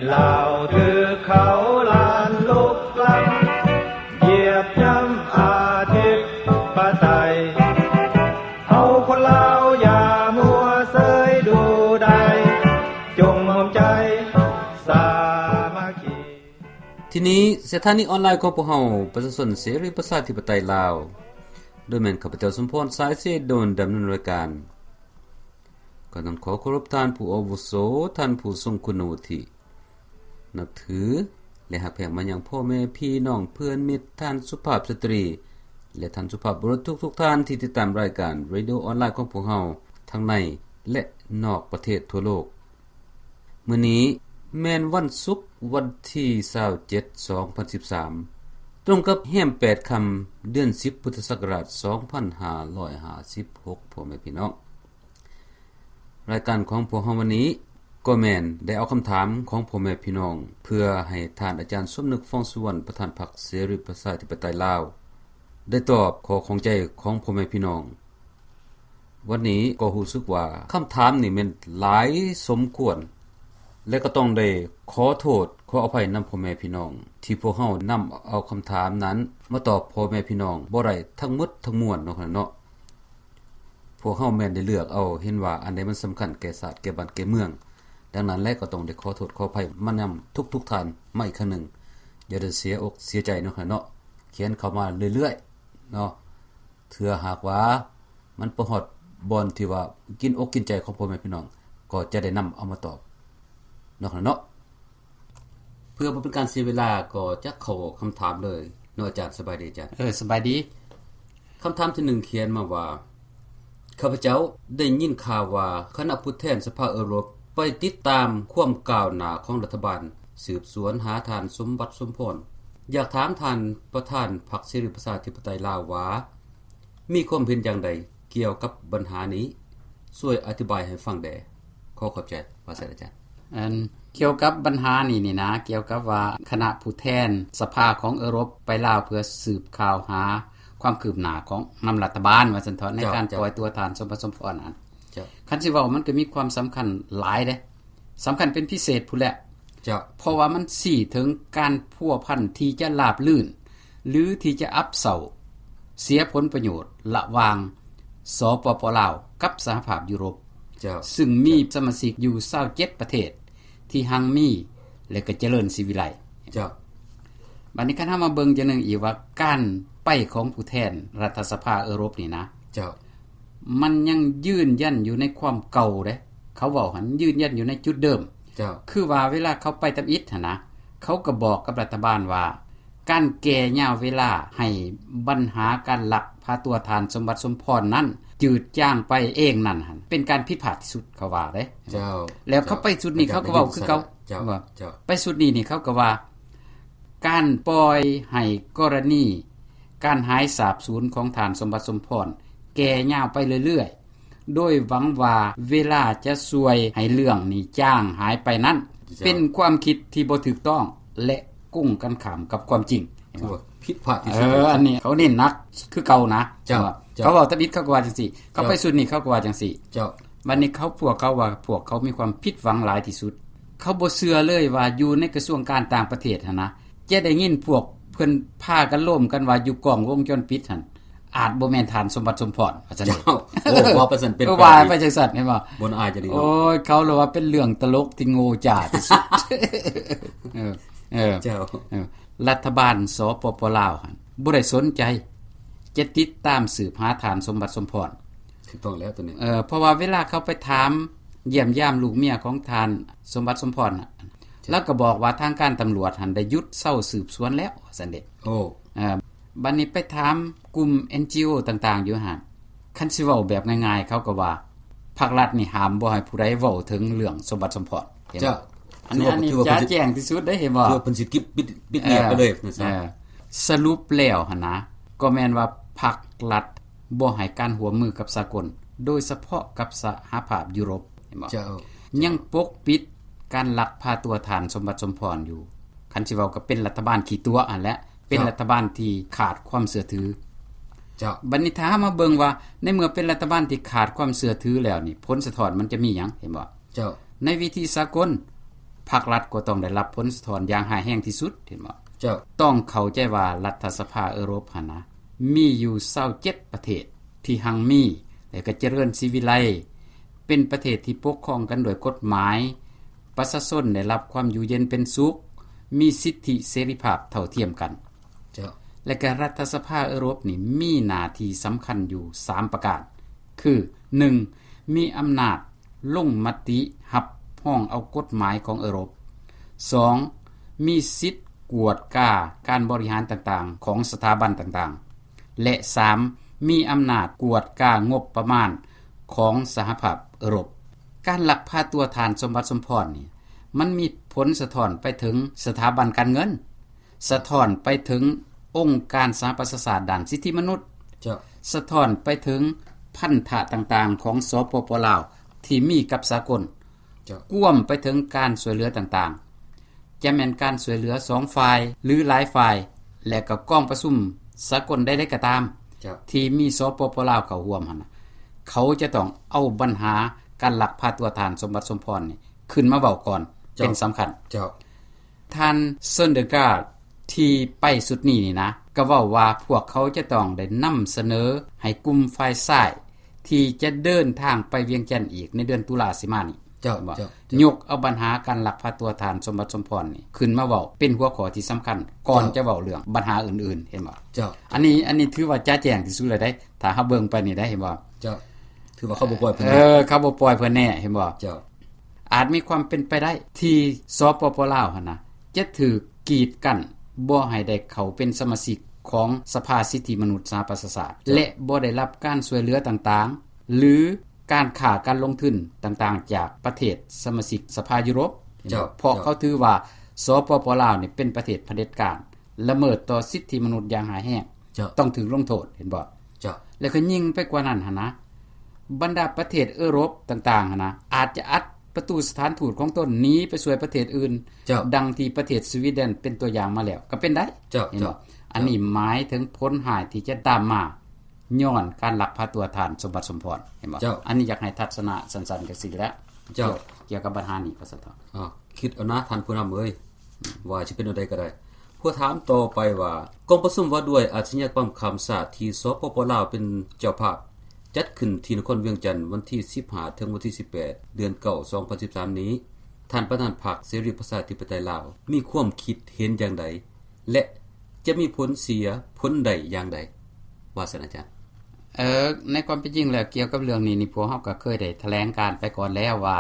ລາວຖືກເຂົາລ້ານລຸກລ້ຳ ຢຽບຢ່ຳອະທິປະໄຕ ເຮົາຄົນລາວຢ່າມົວເຊີຍດູດາຍ ຈົ່ງຮ່ວມໃຈສາມັກຄີ. ທີ່ນີ້ສະຖານີອອນລາຍຂອງພວກເຮົາ ປະຊາຊົນເສລີປະຊາທິປະໄຕລາວ ໂດຍແມ່ນຂ້າພະເຈົ້າ ສົມພອນ ສາຍເສດນ ດຳເນີນລາຍການ. ກໍຕ້ອງຂໍເຄົາລົບທ່ານຜູ້ອາວຸໂສ, ທ່ານຜູ້ຊົງຄຸນວຸດທິ ນັບຖື ແລະ ຮັກແພງມາຍັງພໍ່ແມ່ພີ່ນ້ອງເພື່ອນມິດ, ທ່ານສຸພາບສະຕຣີ ແລະ ທ່ານສຸພາບບຸລຸດທຸກໆທ່ານທີ່ຕິດຕາມລາຍການເຣດິໂອອອນລາຍຂອງພວກເຮົາ ທັງໃນ ແລະ ນອກປະເທດທົ່ວໂລກ. ມື້ນີ້ແມ່ນວັນສຸກ ວັນທີຊາວເຈັດ ສອງພັນສິບສາມ ຕົງກັບແຮມແປດຄ່ຳ ເດືອນສິບ ພຸດທະສັກກະລາດ ສອງພັນຫ້າຮ້ອຍຫ້າສິບຫົກ ພໍ່ແມ່ພີ່ນ້ອງ. ລາຍການຂອງພວກເຮົາວັນນີ້ ກໍແມ່ນໄດ້ເອົາຄຳຖາມຂອງພໍ່ແມ່ພີ່ນ້ອງ ເພື່ອໃຫ້ທ່ານອາຈານສົມນຶກ ຟອງສຸວັນ ປະທານພັກເສລີປະຊາທິປະໄຕລາວ ໄດ້ຕອບຂໍ້ຂ້ອງໃຈຂອງພໍ່ແມ່ພີ່ນ້ອງ. ວັນນີ້ກໍຮູ້ສຶກວ່າຄຳຖາມນີ້ແມ່ນຫຼາຍສົມຄວນ ແລະ ກໍຕ້ອງໄດ້ຂໍໂທດຂໍອະໄພນຳພໍ່ແມ່ພີ່ນ້ອງ ທີ່ພວກເຮົານຳເອົາຄຳຖາມນັ້ນມາຕອບພໍ່ແມ່ພີ່ນ້ອງບໍ່ໄດ້ທັງໝົດທັງມວນເນາະ ເນາະ. ພວກເຮົາແມ່ນໄດ້ເລືອກເອົາ ເຫັນວ່າອັນໃດມັນສຳຄັນແກ່ຊາດແກ່ບ້ານແກ່ເມືອງ, ດັ່ງນັ້ນແຫຼະ ກໍຕ້ອງໄດ້ຂໍໂທດຂໍອະໄພມານຳທຸກໆທ່ານມາອີກຄັ້ງໜຶ່ງ. ຢ່າໄດ້ເສຍອົກເສຍໃຈເນາະ ເນາະ, ຂຽນເຂົ້າມາເລື້ອຍໆເນາະ. ເທື່ອຫາກວ່າມັນໄປຮອດບ່ອນທີ່ວ່າກິນອົກກິນໃຈຂອງພໍ່ແມ່ພີ່ນ້ອງ ກໍຈະໄດ້ນຳເອົາມາຕອບເນາະ ເນາະ. ເພື່ອບໍ່ເປັນການເສຍເວລາ ກໍຈະເຂົ້າຄຳຖາມເລີຍເນາະອາຈານ. ສະບາຍດີອາຈານ. ເອີ ສະບາຍດີ. ຄຳຖາມທີໜຶ່ງຂຽນມາວ່າ ຂ້າພະເຈົ້າໄດ້ຍິນຂ່າວວ່າຄະນະຜູ້ແທນສະພາເອີຣົບໄປຕິດຕາມຄວາມກ້າວໜ້າຂອງລັດຖະບານ ສືບສວນຫາທ່ານສົມບັດ ສົມພອນ. ຢາກຖາມທ່ານປະທານພັກເສລີປະຊາທິປະໄຕລາວວ່າ ມີຄວາມເຫັນຢ່າງໃດກ່ຽວກັບບັນຫານີ້? ຊ່ວຍອະທິບາຍໃຫ້ຟັງແດ່. ຂໍຂອບໃຈ. ວ່າຊັ້ນອາຈານ. ອັນ ກ່ຽວກັບບັນຫານີ້ນີ້ນະ, ກ່ຽວກັບວ່າຄະນະຜູ້ແທນສະພາຂອງເອີຣົບໄປລາວເພື່ອສືບຂ່າວຫາຄວາມຄືບໜ້າຂອງນຳລັດຖະບານ ວ່າຊັ້ນເຖາະ ໃນການ ເຈົ້າ ປ່ອຍຕົວທ່ານສົມບັດ ສົມພອນນັ້ນ. ເຈົ້າ. ຄັນຊິເວົ້າ ມັນກໍມີຄວາມສຳຄັນຫຼາຍເດ້, ສຳຄັນເປັນພິເສດພຸ້ນແຫຼະ. ເຈົ້າ. ເພາະວ່າມັນຊີ້ເຖິງການພົວພັນທີ່ຈະລາບລື່ນ ຫຼື ທີ່ຈະອັບເຊົາ ເສຍຜົນປະໂຫຍດລະຫວ່າງ ສປປ ລາວ ກັບສະຫະພາບຢູໂຣບ ເຈົ້າ ຊຶ່ງມີ ເຈົ້າ ສະມາຊິກຢູ່ຊາວເຈັດປະເທດທີ່ຮັ່ງມີ ແລະ ກໍຈະເລີນສີວິໄລ. ເຈົ້າ. ບັດນີ້ຄັນເຮົາມາເບິ່ງຈັ່ງໜຶ່ງອີກວ່າ ການໄປຂອງຜູ້ແທນລັດຖະສະພາເອີຣົບນີ້ນະ ເຈົ້າ ມັນຍັງຢືນຢັນຢູ່ໃນຄວາມເກົ່າເດ້. ເຂົາເວົ້າຫັ້ນ ຢືນຢັນຢູ່ໃນຈຸດເດີມ. ເຈົ້າ. ຄືວ່າເວລາເຂົາໄປທຳອິດຫັ້ນນະ ເຂົາກໍບອກກັບລັດຖະບານວ່າ ການແກ່ຍາວເວລາໃຫ້ບັນຫາການລັກພາຕົວທ່ານສົມບັດ ສົມພອນນັ້ນ ຈືດຈາງໄປເອງນັ້ນຫັ້ນ ເປັນການຜິດພາດທີ່ສຸດ ເຂົາວ່າເດ້. ເຈົ້າ. ແລ້ວເຂົາໄປຊຸດນີ້ ເຈົ້າ ເຂົາກໍເວົ້າຄືເກົ່າ. ເຈົ້າ. ວ່າ ເຈົ້າ. ໄປຊຸດນີ້ນີ້ ເຂົາກໍວ່າ ການປ່ອຍໃຫ້ກໍລະນີການຫາຍສາບສູນຂອງທ່ານສົມບັດ ສົມພອນ ແກ່ຍາວໄປເລື້ອຍໆ ໂດຍຫວັງວ່າເວລາຈະຊ່ວຍໃຫ້ເລື່ອງນີ້ຈາງຫາຍໄປນັ້ນ ເປັນຄວາມຄິດທີ່ບໍ່ຖືກຕ້ອງ ແລະ ກົງກັນຂ້າມກັບຄວາມຈິງ. ຖືວ່າຜິດພາດທີ່ສຸດ. ເອີ ອັນນີ້ເຂົາເນັ້ນໜັກຄືເກົ່ານະ. ເຈົ້າ. ເຂົາເວົ້າທຳອິດ ເຂົາກໍວ່າຈັ່ງຊີ້, ເຂົາໄປຊຸດນີ້ ເຂົາກໍວ່າຈັ່ງຊີ້. ເຈົ້າ. ບັດນີ້ເຂົາ ພວກເຂົາວ່າ ພວກເຂົາມີຄວາມຜິດຫວັງຫຼາຍທີ່ສຸດ. ເຂົາບໍ່ເຊື່ອເລີຍວ່າຢູ່ໃນກະຊວງການຕ່າງປະເທດຫັ້ນນະ ຈະໄດ້ຍິນພວກເພິ່ນພາກັນໂລມກັນວ່າ ຢູ່ກ້ອງວົງຈອນປິດຫັ້ນ ອາດບໍ່ແມ່ນທ່ານສົມບັດ ສົມພອນ ວ່າຊັ້ນເດ. ເຈົ້າ. ໂອ້ ວ່າໄປຊັ້ນເປັນໄປ ວ່າໄປຈັ່ງຊັ້ນ ເຫັນບໍ່? ບໍ່ອາຍຈະດີເນາະ. ໂອ້ຍ ເຂົາລະວ່າເປັນເລື່ອງຕະຫຼົກທີ່ໂງ່ຈ້າທີ່ສຸດ. ເອີ ເອີ ເຈົ້າ. ເອີ ລັດຖະບານ ສປປ ລາວຫັ້ນ ບໍ່ໄດ້ສົນໃຈຈະຕິດຕາມສືບຫາທ່ານສົມບັດ ສົມພອນ. ຖືກຕ້ອງແລ້ວໂຕນີ້. ເອີ ເພາະວ່າເວລາເຂົາໄປຖາມຢ້ຽມຢາມລູກເມຍຂອງທ່ານສົມບັດ ສົມພອນນະ ເຈົ້າ ລາວກໍບອກວ່າທາງການຕຳຫຼວດຫັ້ນໄດ້ຢຸດເຊົາສືບສວນແລ້ວ ວ່າຊັ້ນເດ. ໂອ້. ເອີ ບັດນີ້ໄປຖາມກຸ່ມ ເອັນຈີໂອ ຕ່າງໆຢູ່ຫັ້ນ ຄັນຊິເວົ້າແບບງ່າຍໆ ເຂົາກໍວ່າພັກລັດນີ້ຫ້າມບໍ່ໃຫ້ຜູ້ໃດເວົ້າເຖິງເລື່ອງສົມບັດ ສົມພອນ. ເຈົ້າ. ອັນນີ້ ຖືວ່າ ອັນນີ້ ຖືວ່າເພິ່ນຊິ ຈະແຈ້ງທີ່ສຸດເດ້ ເຫັນບໍ່? ຖືວ່າເພິ່ນຊິປິດ ປິດ ປິດງຽບໄປເລີຍ. ເອີ ເອີ ສະຫຼຸບແລ້ວຫັ້ນນະ ກໍແມ່ນວ່າພັກລັດບໍ່ໃຫ້ການຮ່ວມມືກັບສາກົນ ໂດຍສະເພາະກັບສະຫະພາບຢູໂຣບ ເຫັນບໍ່? ເຈົ້າ. ຍັງປົກປິດການລັກພາຕົວທ່ານສົມບັດ ສົມພອນຢູ່. ຄັນຊິເວົ້າກໍເປັນລັດຖະບານຂີ້ຕົວະຫັ້ນແຫຼະ. ເປັນ ເຈົ້າ ລັດຖະບານທີ່ຂາດຄວາມເຊື່ອຖື. ເຈົ້າ. ບັດນີ້ຖ້າເຮົາມາເບິ່ງວ່າ ໃນເມື່ອເປັນລັດຖະບານທີ່ຂາດຄວາມເຊື່ອຖືແລ້ວນີ້ ຜົນສະທ້ອນມັນຈະມີຫຍັງ ເຫັນບໍ່? ເຈົ້າ. ໃນເວທີສາກົນ ໄຜ ພັກລັດກໍຕ້ອງໄດ້ຮັບຜົນສະທ້ອນຢ່າງຮ້າຍແຮງທີ່ສຸດ ເຫັນບໍ່? ເຈົ້າ. ຕ້ອງເຂົ້າໃຈວ່າລັດຖະສະພາເອີຣົບຫັ້ນນະ ມີຢູ່ຊາວເຈັດປະເທດທີ່ຮັ່ງມີ ແລະກໍຈະເລີນສີວິໄລ, ເປັນປະເທດທີ່ປົກຄອງກັນດ້ວຍກົດໝາຍ, ປະຊາຊົນໄດ້ຮັບຄວາມຢູ່ເຢັນເປັນສຸກ, ມີສິດທິເສລີພາບເທົ່າທຽມກັນ. ເຈົ້າ. ແລະກະລັດຖະສະພາເອີຣົບນີ້ມີໜ້າທີ່ສຳຄັນຢູ່ສາມປະການ ຄື ໜຶ່ງ ມີອຳນາດລົງມະຕິຮັບຮອງເອົາກົດໝາຍຂອງເອີຣົບ, ສອງ ມີສິດກວດກາການບໍລິຫານຕ່າງໆຂອງສະຖາບັນຕ່າງໆ ແລະ ສາມ ມີອຳນາດກວດກາງົບປະມານຂອງສະຫະພາບເອີຣົບ. ການລັກພາຕົວທ່ານສົມບັດ ສົມພອນນີ້ ມັນມີຜົນສະທ້ອນໄປເຖິງສະຖາບັນການເງິນ, ສະທ້ອນໄປເຖິງອົງການສະຫະປະຊາຊາດດ້ານສິດທິມະນຸດ, ເຈົ້າ. ສະທ້ອນໄປເຖິງພັນທະຕ່າງໆຂອງ ສປປ ລາວ ທີ່ມີກັບສາກົນ, ເຈົ້າ. ກວມໄປເຖິງການຊ່ວຍເຫຼືອຕ່າງໆ, ຈະແມ່ນການຊ່ວຍເຫຼືອສອງຝ່າຍ ຫຼື ຫຼາຍຝ່າຍ ແລະ ກໍກອງປະຊຸມສາກົນໃດໆກໍຕາມ ເຈົ້າ. ທີ່ມີ ສປປ ລາວ ເຂົ້າຮ່ວມຫັ້ນນະ, ເຂົາຈະຕ້ອງເອົາບັນຫາການລັກພາຕົວທ່ານສົມບັດ ສົມພອນນີ້ຂຶ້ນມາເວົ້າກ່ອນ ເຈົ້າ. ເປັນສຳຄັນ. ເຈົ້າ. ທ່ານ Søndergaard ທີ່ໄປຊຸດນີ້ນີ້ນະ ກໍເວົ້າວ່າພວກເຂົາຈະຕ້ອງໄດ້ນຳສະເໜີໃຫ້ກຸ່ມຝ່າຍຊ້າຍ ທີ່ຈະເດີນທາງໄປວຽງຈັນອີກໃນເດືອນຕຸລາຊິມານີ້ ເຈົ້າ ເຈົ້າ ເຈົ້າ. ຍົກເອົາບັນຫາການລັກພາຕົວທ່ານສົມບັດ ສົມພອນນີ້ຂຶ້ນມາເວົ້າເປັນຫົວຂໍ້ທີ່ສຳຄັນ ກ່ອນ ເຈົ້າ. ຈະເວົ້າເລື່ອງບັນຫາອື່ນໆ ເຫັນບໍ່? ເຈົ້າ. ອັນນີ້ ອັນນີ້ຖືວ່າຈະແຈ້ງທີ່ສຸດເລີຍເດ້ ຖ້າເຮົາເບິ່ງໄປນີ້ໄດ້ ເຫັນບໍ່? ເຈົ້າ. ຖືວ່າເຂົາບໍ່ປ່ອຍເພິ່ນ ເອີ ເຂົາບໍ່ປ່ອຍເພິ່ນແນ່ ເຫັນບໍ່? ເຈົ້າ. ອາດມີຄວາມເປັນໄປໄດ້ທີ່ ສປປ ລາວ ຫັ້ນນະ ຈະຖືກກີດກັ້ນບໍ່ໃຫ້ໄດ້ເຂົ້າເປັນສະມາຊິກຂອງສະພາສິດທິມະນຸດສະຫະປະຊາຊາດ ເຈົ້າ. ແລະ ບໍ່ໄດ້ຮັບການຊ່ວຍເຫຼືອຕ່າງໆ ຫຼື ການຄ້າການລົງທຶນຕ່າງໆ ຈາກປະເທດສະມາຊິກສະພາຢູໂຣບ ເຈົ້າ. ເພາະ ເຈົ້າ. ເຂົາຖືວ່າ ສປປ ລາວ ນີ້ເປັນປະເທດຜະເດັດການ ລະເມີດຕໍ່ສິດທິມະນຸດຢ່າງຮ້າຍແຮງ ເຈົ້າ. ຕ້ອງຖືກລົງໂທດ ເຫັນບໍ່? ເຈົ້າ. ແລ້ວກໍຍິ່ງໄປກວ່ານັ້ນຫັ້ນນະ ບັນດາປະເທດເອີຣົບຕ່າງໆຫັ້ນນະ ອາດຈະອັດປະຕູສະຖານທູດຂອງຕົນໜີໄປຊ່ວຍປະເທດອື່ນ ເຈົ້າ. ດັ່ງທີ່ປະເທດສະວີເດັນເປັນຕົວຢ່າງມາແລ້ວ ກໍເປັນໄດ້ ເຈົ້າ. ເຫັນບໍ່? ເຈົ້າ. ອັນນີ້ໝາຍເຖິງຜົນຮ້າຍທີ່ຈະຕາມມາ ຍ້ອນການລັກພາຕົວທ່ານສົມບັດ ສົມພອນ ເຫັນບໍ່? ເຈົ້າ. ອັນນີ້ຢາກໃຫ້ທັດສະນະສັ້ນໆ ຈັ່ງຊີ້ແຫຼະ ເຈົ້າ. ກ່ຽວ ກ່ຽວກັບບັນຫານີ້ ພະສະທ້ອນ ຄິດເອົານະທ່ານຜູ້ນຳເອີຍ ວ່າຊິເປັນແນວໃດກໍໄດ້. ຜູ້ຖາມຕໍ່ໄປວ່າ ກອງປະຊຸມວ່າດ້ວຍອາຊະຍາກຳຂ້າມຊາດທີ່ ສປປ ລາວ ເປັນເຈົ້າພາບ ຈັດຂຶ້ນທີ່ນະຄອນວຽງຈັນ ວັນທີສິບຫ້າ ເຖິງວັນທີສິບແປດ ເດືອນເກົ້າ ສອງພັນສິບສາມນີ້ ທ່ານປະທານພັກເສລີປະຊາທິປະໄຕລາວ ມີຄວາມຄິດເຫັນຢ່າງໃດ ແລະ ຈະມີຜົນເສຍຜົນໄດ້ຢ່າງໃດ ວ່າຊັ້ນອາຈານ? ເອີ ໃນຄວາມເປັນຈິງແລ້ວ ກ່ຽວກັບເລື່ອງນີ້ນີ້ ພວກເຮົາກໍເຄີຍໄດ້ຖະແຫຼງການໄປກ່ອນແລ້ວວ່າ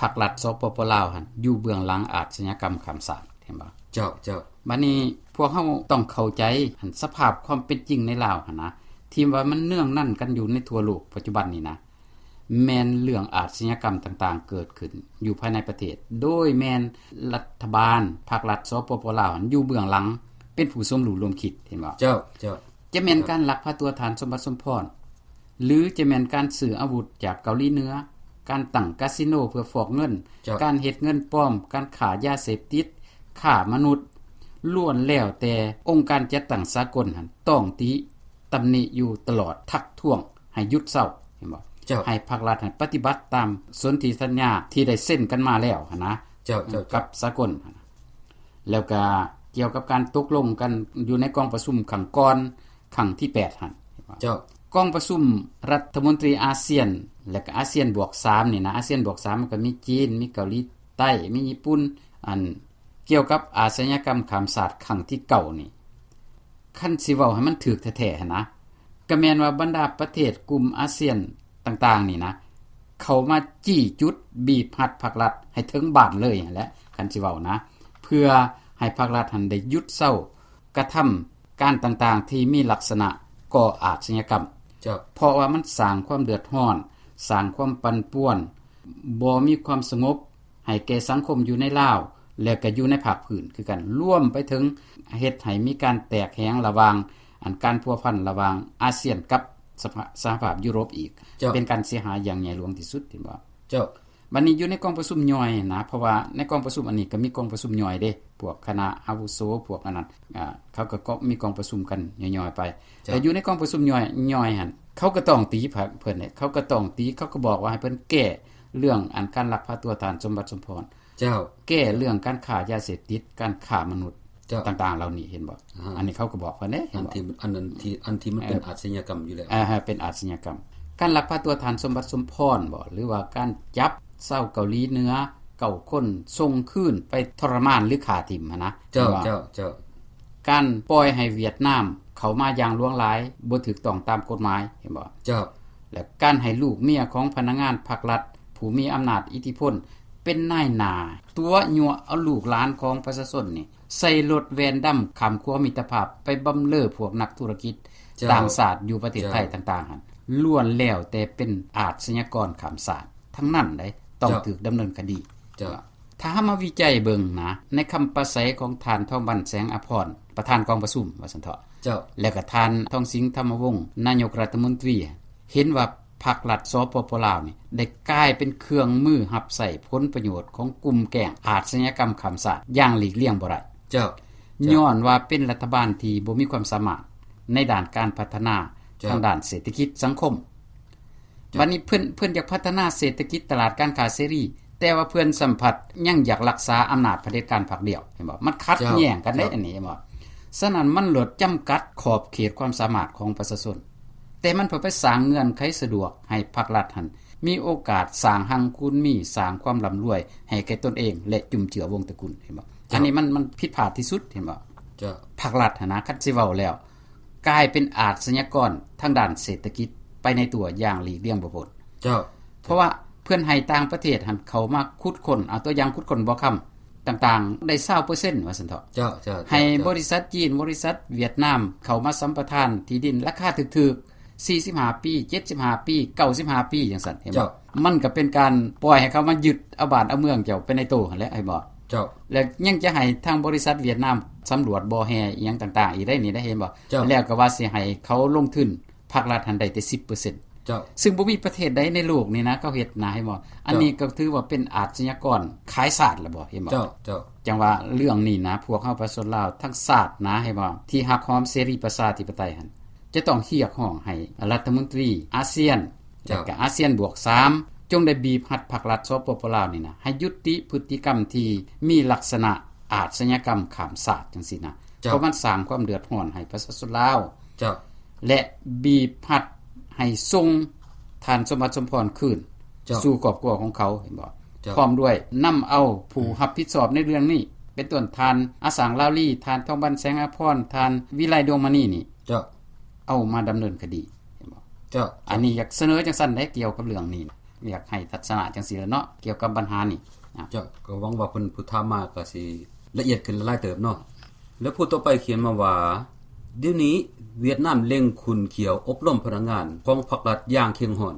ພັກລັດ ສປປ ລາວ ຫັ້ນ ຢູ່ເບື້ອງຫຼັງອາຊະຍາກຳຂ້າມຊາດ ເຫັນບໍ່? ເຈົ້າ ເຈົ້າ. ບັດນີ້ພວກເຮົາຕ້ອງເຂົ້າໃຈ ຫັ້ນ ສະພາບຄວາມເປັນຈິງໃນລາວຫັ້ນນະ ທີ່ວ່າມັນເນືອງນັນກັນຢູ່ໃນທົ່ວໂລກປັດຈຸບັນນີ້ນະ ແມ່ນເລື່ອງອາຊະຍາກຳຕ່າງໆເກີດຂຶ້ນຢູ່ພາຍໃນປະເທດ ໂດຍແມ່ນລັດຖະບານ ພັກລັດ ສປປ ລາວ ຫັ້ນ ຢູ່ເບື້ອງຫຼັງ ເປັນຜູ້ສົມຮູ້ຮ່ວມຄິດ ເຫັນບໍ່? ເຈົ້າ ເຈົ້າ. ຈະແມ່ນການລັກພາຕົວທ່ານສົມບັດ ສົມພອນ ຫຼື ຈະແມ່ນການຊື້ອາວຸດຈາກເກົາຫຼີເໜືອ, ການຕັ້ງກາສິໂນເພື່ອຟອກເງິນ, ເຈົ້າ. ການເຮັດເງິນປອມ, ການຄ້າຢາເສບຕິດ, ຄ້າມະນຸດ, ລ້ວນແລ້ວແຕ່ອົງການຈັດຕັ້ງສາກົນຫັ້ນ ຕ້ອງຕິ ຕຳໜິຢູ່ຕະຫຼອດ, ທັກທ້ວງໃຫ້ຢຸດເຊົາ ເຫັນບໍ່? ເຈົ້າ. ໃຫ້ພັກລັດຫັ້ນປະຕິບັດຕາມສົນທິສັນຍາທີ່ໄດ້ເຊັນກັນມາແລ້ວຫັ້ນນະ ເຈົ້າ ເຈົ້າ ກັບສາກົນຫັ້ນນະ. ແລ້ວກະກ່ຽວກັບການຕົກລົງກັນຢູ່ໃນກອງປະຊຸມຄັ້ງກ່ອນ ຄັ້ງທີແປດຫັ້ນ ເຈົ້າ. ກອງປະຊຸມລັດຖະມົນຕີອາຊຽນ ແລະກະອາຊຽນບວກສາມນີ້ນະ ອາຊຽນບວກສາມມັນກະມີຈີນ ມີເກົາຫຼີໃຕ້ ມີຍີ່ປຸ່ນ ອັນ ກ່ຽວກັບອາຊະຍາກຳຂ້າມຊາດຄັ້ງທີເກົ້ານີ້ ຄັນຊິເວົ້າໃຫ້ມັນຖືກແທ້ໆຫັ້ນນະ ກະແມ່ນວ່າບັນດາປະເທດກຸ່ມອາຊຽນຕ່າງໆນີ້ນະ ເຂົ້າມາຈີ້ຈຸດບີບຮັດພັກລັດໃຫ້ເຖິງບ້ານເລີຍຫັ້ນແຫຼະ ຄັນຊິເວົ້ານະ ເພື່ອໃຫ້ພັກລັດຫັ້ນໄດ້ຢຸດເຊົາກະທຳການຕ່າງໆທີ່ມີລັກສະນະກໍ່ອາຊະຍາກຳ ເຈົ້າ. ເພາະວ່າມັນສ້າງຄວາມເດືອດຮ້ອນ ສ້າງຄວາມປັ່ນປ່ວນ ບໍ່ມີຄວາມສະຫງົບ ໃຫ້ແກ່ສັງຄົມຢູ່ໃນລາວ ແລະກະຢູ່ໃນພາກພື້ນຄືກັນ ລວມໄປເຖິງເຮັດໃຫ້ມີການແຕກແຫງລະຫວ່າງ ອັນ ການພົວພັນລະຫວ່າງອາຊຽນກັບສະຫະພາບຢູໂຣບອີກ ເຈົ້າ. ເປັນການເສຍຫາຍຢ່າງໃຫຍ່ຫຼວງທີ່ສຸດ ເຫັນບໍ່? ເຈົ້າ. ບັດນີ້ຢູ່ໃນກອງປະຊຸມຍ່ອຍນະ ເພາະວ່າໃນກອງປະຊຸມອັນນີ້ກະມີກອງປະຊຸມຍ່ອຍເດ້ ພວກຄະນະອາວຸໂສ ພວກອັນນັ້ນ ອາ ເຂົາກະ ກະມີກອງປະຊຸມກັນຍ່ອຍໆໄປ ເຈົ້າ. ແລະຢູ່ໃນກອງປະຊຸມຍ່ອຍ ຍ່ອຍຫັ້ນ ເຂົາກະຕ້ອງຕີເພິ່ນເດ້ ເຂົາກະຕ້ອງຕີ ເຂົາກະບອກວ່າໃຫ້ເພິ່ນແກ້ ເລື່ອງອັນການລັກພາຕົວທ່ານສົມບັດ ສົມພອນ ເຈົ້າ ແກ້ເລື່ອງການຄ້າຢາເສບຕິດ ການຄ້າມະນຸດ ເຈົ້າ ຕ່າງໆເຫຼົ່ານີ້ ເຫັນບໍ່? ອ່າ ອັນນີ້ເຂົາກໍບອກເພິ່ນເດ້ ເຫັນບໍ່? ອັນທີ່ ອັນນັ້ນທີ່ ອັນທີ່ມັນເປັນ ເອີ ອາດຊະຍາກຳຢູ່ແລ້ວ ເອີ ເປັນອາດຊະຍາກຳ. ການລັກພາຕົວທ່ານສົມບັດ ສົມພອນບໍ ຫຼືວ່າການຈັບຊາວເກົາຫຼີເໜືອເກົ້າຄົນ ສົ່ງຄືນໄປທໍລະມານ ຫຼືຂ້າຖິ້ມຫັ້ນນະ ເຈົ້າ ເຫັນບໍ່? ເຈົ້າ ເຈົ້າ ການປ່ອຍໃຫ້ຫວຽດນາມເຂົ້າມາຢ່າງຫຼວງຫຼາຍ ບໍ່ຖືກຕ້ອງຕາມກົດໝາຍ ເຫັນບໍ່? ເຈົ້າ ແລະ ການໃຫ້ລູກເມຍຂອງພະນັກງານພັກລັດ ຜູ້ມີອຳນາດອິດທິພົນ ເປັນນາຍໜ້າ ຕົວະຍົວະເອົາລູກຫຼານຂອງປະຊາຊົນນີ້ ໃສ່ລົດແວນດຳຂ້າມຂົວມິດຕະພາບ ໄປບຳເລີພວກນັກທຸລະກິດ ເຈົ້າ ຕ່າງຊາດຢູ່ປະເທດໄທ ເຈົ້າ ຕ່າງໆຫັ້ນ ລ້ວນແລ້ວແຕ່ເປັນອາດຊະຍາກອນຂ້າມຊາດທັງນັ້ນເດ້ ຕ້ອງ ເຈົ້າ ຖືກດຳເນີນຄະດີ. ເຈົ້າ ຖ້າເຮົາມາວິໄຈເບິ່ງນະ ໃນຄຳປາໄສຂອງທ່ານ ທອງບັນ ແສງອາພອນ ປະທານກອງປະຊຸມ ວ່າຊັ້ນເຖາະ ເຈົ້າ ແລ້ວກໍທ່ານ ທອງສິງ ທຳມະວົງ ນາຍົກລັດຖະມົນຕີ ເຫັນວ່າພັກລັດ ສປປ ລາວນີ້ ໄດ້ກາຍເປັນເຄື່ອງມືຮັບໃຊ້ຜົນປະໂຫຍດຂອງກຸ່ມແກ້ງອາດຊະຍາກຳຂ້າມຊາດຢ່າງຫຼີກລ່ຽງບໍ່ໄດ້ ເຈົ້າ ເຈົ້າ ຍ້ອນວ່າເປັນລັດຖະບານທີ່ບໍ່ມີຄວາມສາມາດໃນດ້ານການພັດທະນາ ເຈົ້າ ທາງດ້ານເສດຖະກິດສັງຄົມ. ເຈົ້າ ບັດນີ້ເພິ່ນ ເພິ່ນຢາກພັດທະນາເສດຖະກິດ ຕະຫຼາດການຄ້າເສລີ ແຕ່ວ່າເພິ່ນສ່ຳພັດຍັງຢາກລັກສາອຳນາດຜະເດັດການພັກດຽວ ເຫັນບໍ່? ມັນຂັດແຍ້ງກັນເດ້ ເຈົ້າ ອັນນີ້ ເຫັນບໍ່? ສະນັ້ນມັນເລີດຈຳກັດຂອບເຂດຄວາມສາມາດຂອງປະຊາຊົນ ແຕ່ມັນເພື່ອໄປສ້າງເງື່ອນໄຂສະດວກໃຫ້ພັກລັດຫັ້ນມີໂອກາດສ້າງຮັ່ງຄູນມີ ສ້າງຄວາມລ່ຳລວຍໃຫ້ແກ່ຕົນເອງ ແລະ ຈຸ້ມເຈືອວົງຕະກຸນ ເຫັນບໍ່? ເຈົ້າ ອັນນີ້ມັນ ມັນຜິດພາດທີ່ສຸດ ເຫັນບໍ່? ເຈົ້າ ພັກລັດຫັ້ນນະ ຄັນຊິເວົ້າແລ້ວ ກາຍເປັນອາດຊະຍາກອນທາງດ້ານເສດຖະກິດໄປໃນຕົວຢ່າງຫຼີກລ່ຽງບໍ່ພົ້ນ ເຈົ້າ ເພາະວ່າເພິ່ນໃຫ້ຕ່າງປະເທດຫັ້ນເຂົ້າມາຂຸດຄົ້ນ ເອົາຕົວຢ່າງຂຸດຄົ້ນບໍ່ຄຳຕ່າງໆ ໄດ້ຊາວເປີເຊັນ ວ່າຊັ້ນເຖາະ ເຈົ້າ ເຈົ້າ ໃຫ້ ເຈົ້າ ບໍລິສັດຈີນ ບໍລິສັດຫວຽດນາມ ເຂົ້າມາສຳປະທານທີ່ດິນລາຄາຖືກໆ ສີ່ສິບຫ້າປີ ເຈັດສິບຫ້າປີ ເກົ້າສິບຫ້າປີ ຈັ່ງຊັ້ນ ເຫັນບໍ່? ເຈົ້າ ມັນກໍເປັນການປ່ອຍໃຫ້ເຂົາມາຍຶດເອົາບ້ານເອົາເມືອງເຈົ້າໄປໃນໂຕຫັ້ນແຫຼະ ເຫັນບໍ່? ເຈົ້າ ແລ້ວຍັງຈະໃຫ້ທາງບໍລິສັດຫວຽດນາມສຳຫຼວດບໍ່ແຮ່ອີ່ຫຍັງຕ່າງໆອີກໄດ໋ນີ້ໄດ໋ ເຫັນບໍ່? ເຈົ້າ ແລ້ວກໍວ່າຊິໃຫ້ເຂົາລົງທຶນ ພັກລັດຫັ້ນໄດ້ແຕ່ສິບເປີເຊັນ ເຈົ້າ ຊຶ່ງບໍ່ມີປະເທດໃດໃນໂລກນີ້ນະ ເຂົາເຮັດນະ ເຫັນບໍ່? ອັນນີ້ກໍຖືວ່າເປັນອາດຊະຍາກອນຂາຍຊາດລະບໍ່ ເຫັນບໍ່? ເຈົ້າ ເຈົ້າ ຈັ່ງວ່າເລື່ອງນີ້ນະ ພວກເຮົາປະຊາຊົນລາວທັງຊາດນະ ເຫັນບໍ່? ທີ່ຮັກຫອມເສລີປະຊາທິປະໄຕຫັ້ນ ຈະຕ້ອງຮຽກຮ້ອງໃຫ້ລັດຖະມົນຕີອາຊຽນ ເຈົ້າ ແລະກະອາຊຽນບວກສາມ ຈົ່ງໄດ້ບີບຮັດພັກລັດ ສປປ ລາວ ນີ້ນະ ໃຫ້ຍຸຕິພຶດຕິກຳທີ່ມີລັກສະນະອາດຊະຍາກຳຂ້າມຊາດຈັ່ງຊີ້ນະ ເຈົ້າ ເພາະມັນສ້າງຄວາມເດືອດຮ້ອນໃຫ້ປະຊາຊົນລາວ ເຈົ້າ ແລະ ບີບຮັດໃຫ້ສົ່ງທ່ານສົມບັດ ສົມພອນຄືນ ເຈົ້າ ສູ່ຄອບຄົວຂອງເຂົາ ເຫັນບໍ່? ເຈົ້າ ພ້ອມດ້ວຍນຳເອົາຜູ້ ອືມ ຮັບຜິດຊອບໃນເລື່ອງນີ້ ເປັນຕົ້ນທ່ານອາສາງ ລາວລີ, ທ່ານທອງບັນ ແສງອາພອນ, ທ່ານວິໄລ ດວງມະນີນີ້ ເຈົ້າ ເອົາມາດຳເນີນຄະດີ ເຫັນບໍ່? ເຈົ້າ ເຈົ້າ ອັນນີ້ຢາກສະເໜີຈັ່ງຊັ້ນເດ້ ກ່ຽວກັບເລື່ອງນີ້ ຢາກໃຫ້ທັດສະນະຈັ່ງຊີ້ແຫຼະເນາະ ກ່ຽວກັບບັນຫານີ້ນະ ເຈົ້າ ກໍຫວັງວ່າເພິ່ນຜູ້ຖາມມາກໍຊິລະອຽດຂຶ້ນຫຼາຍເຕີບເນາະ. ແລະຜູ້ຕໍ່ໄປຂຽນມາວ່າ ດຽວນີ້ຫວຽດນາມເລັ່ງຂຸ້ນຂ້ຽວອົບຮົມພະນັກງານຂອງພັກລັດຢ່າງເຄັ່ງຮ້ອນ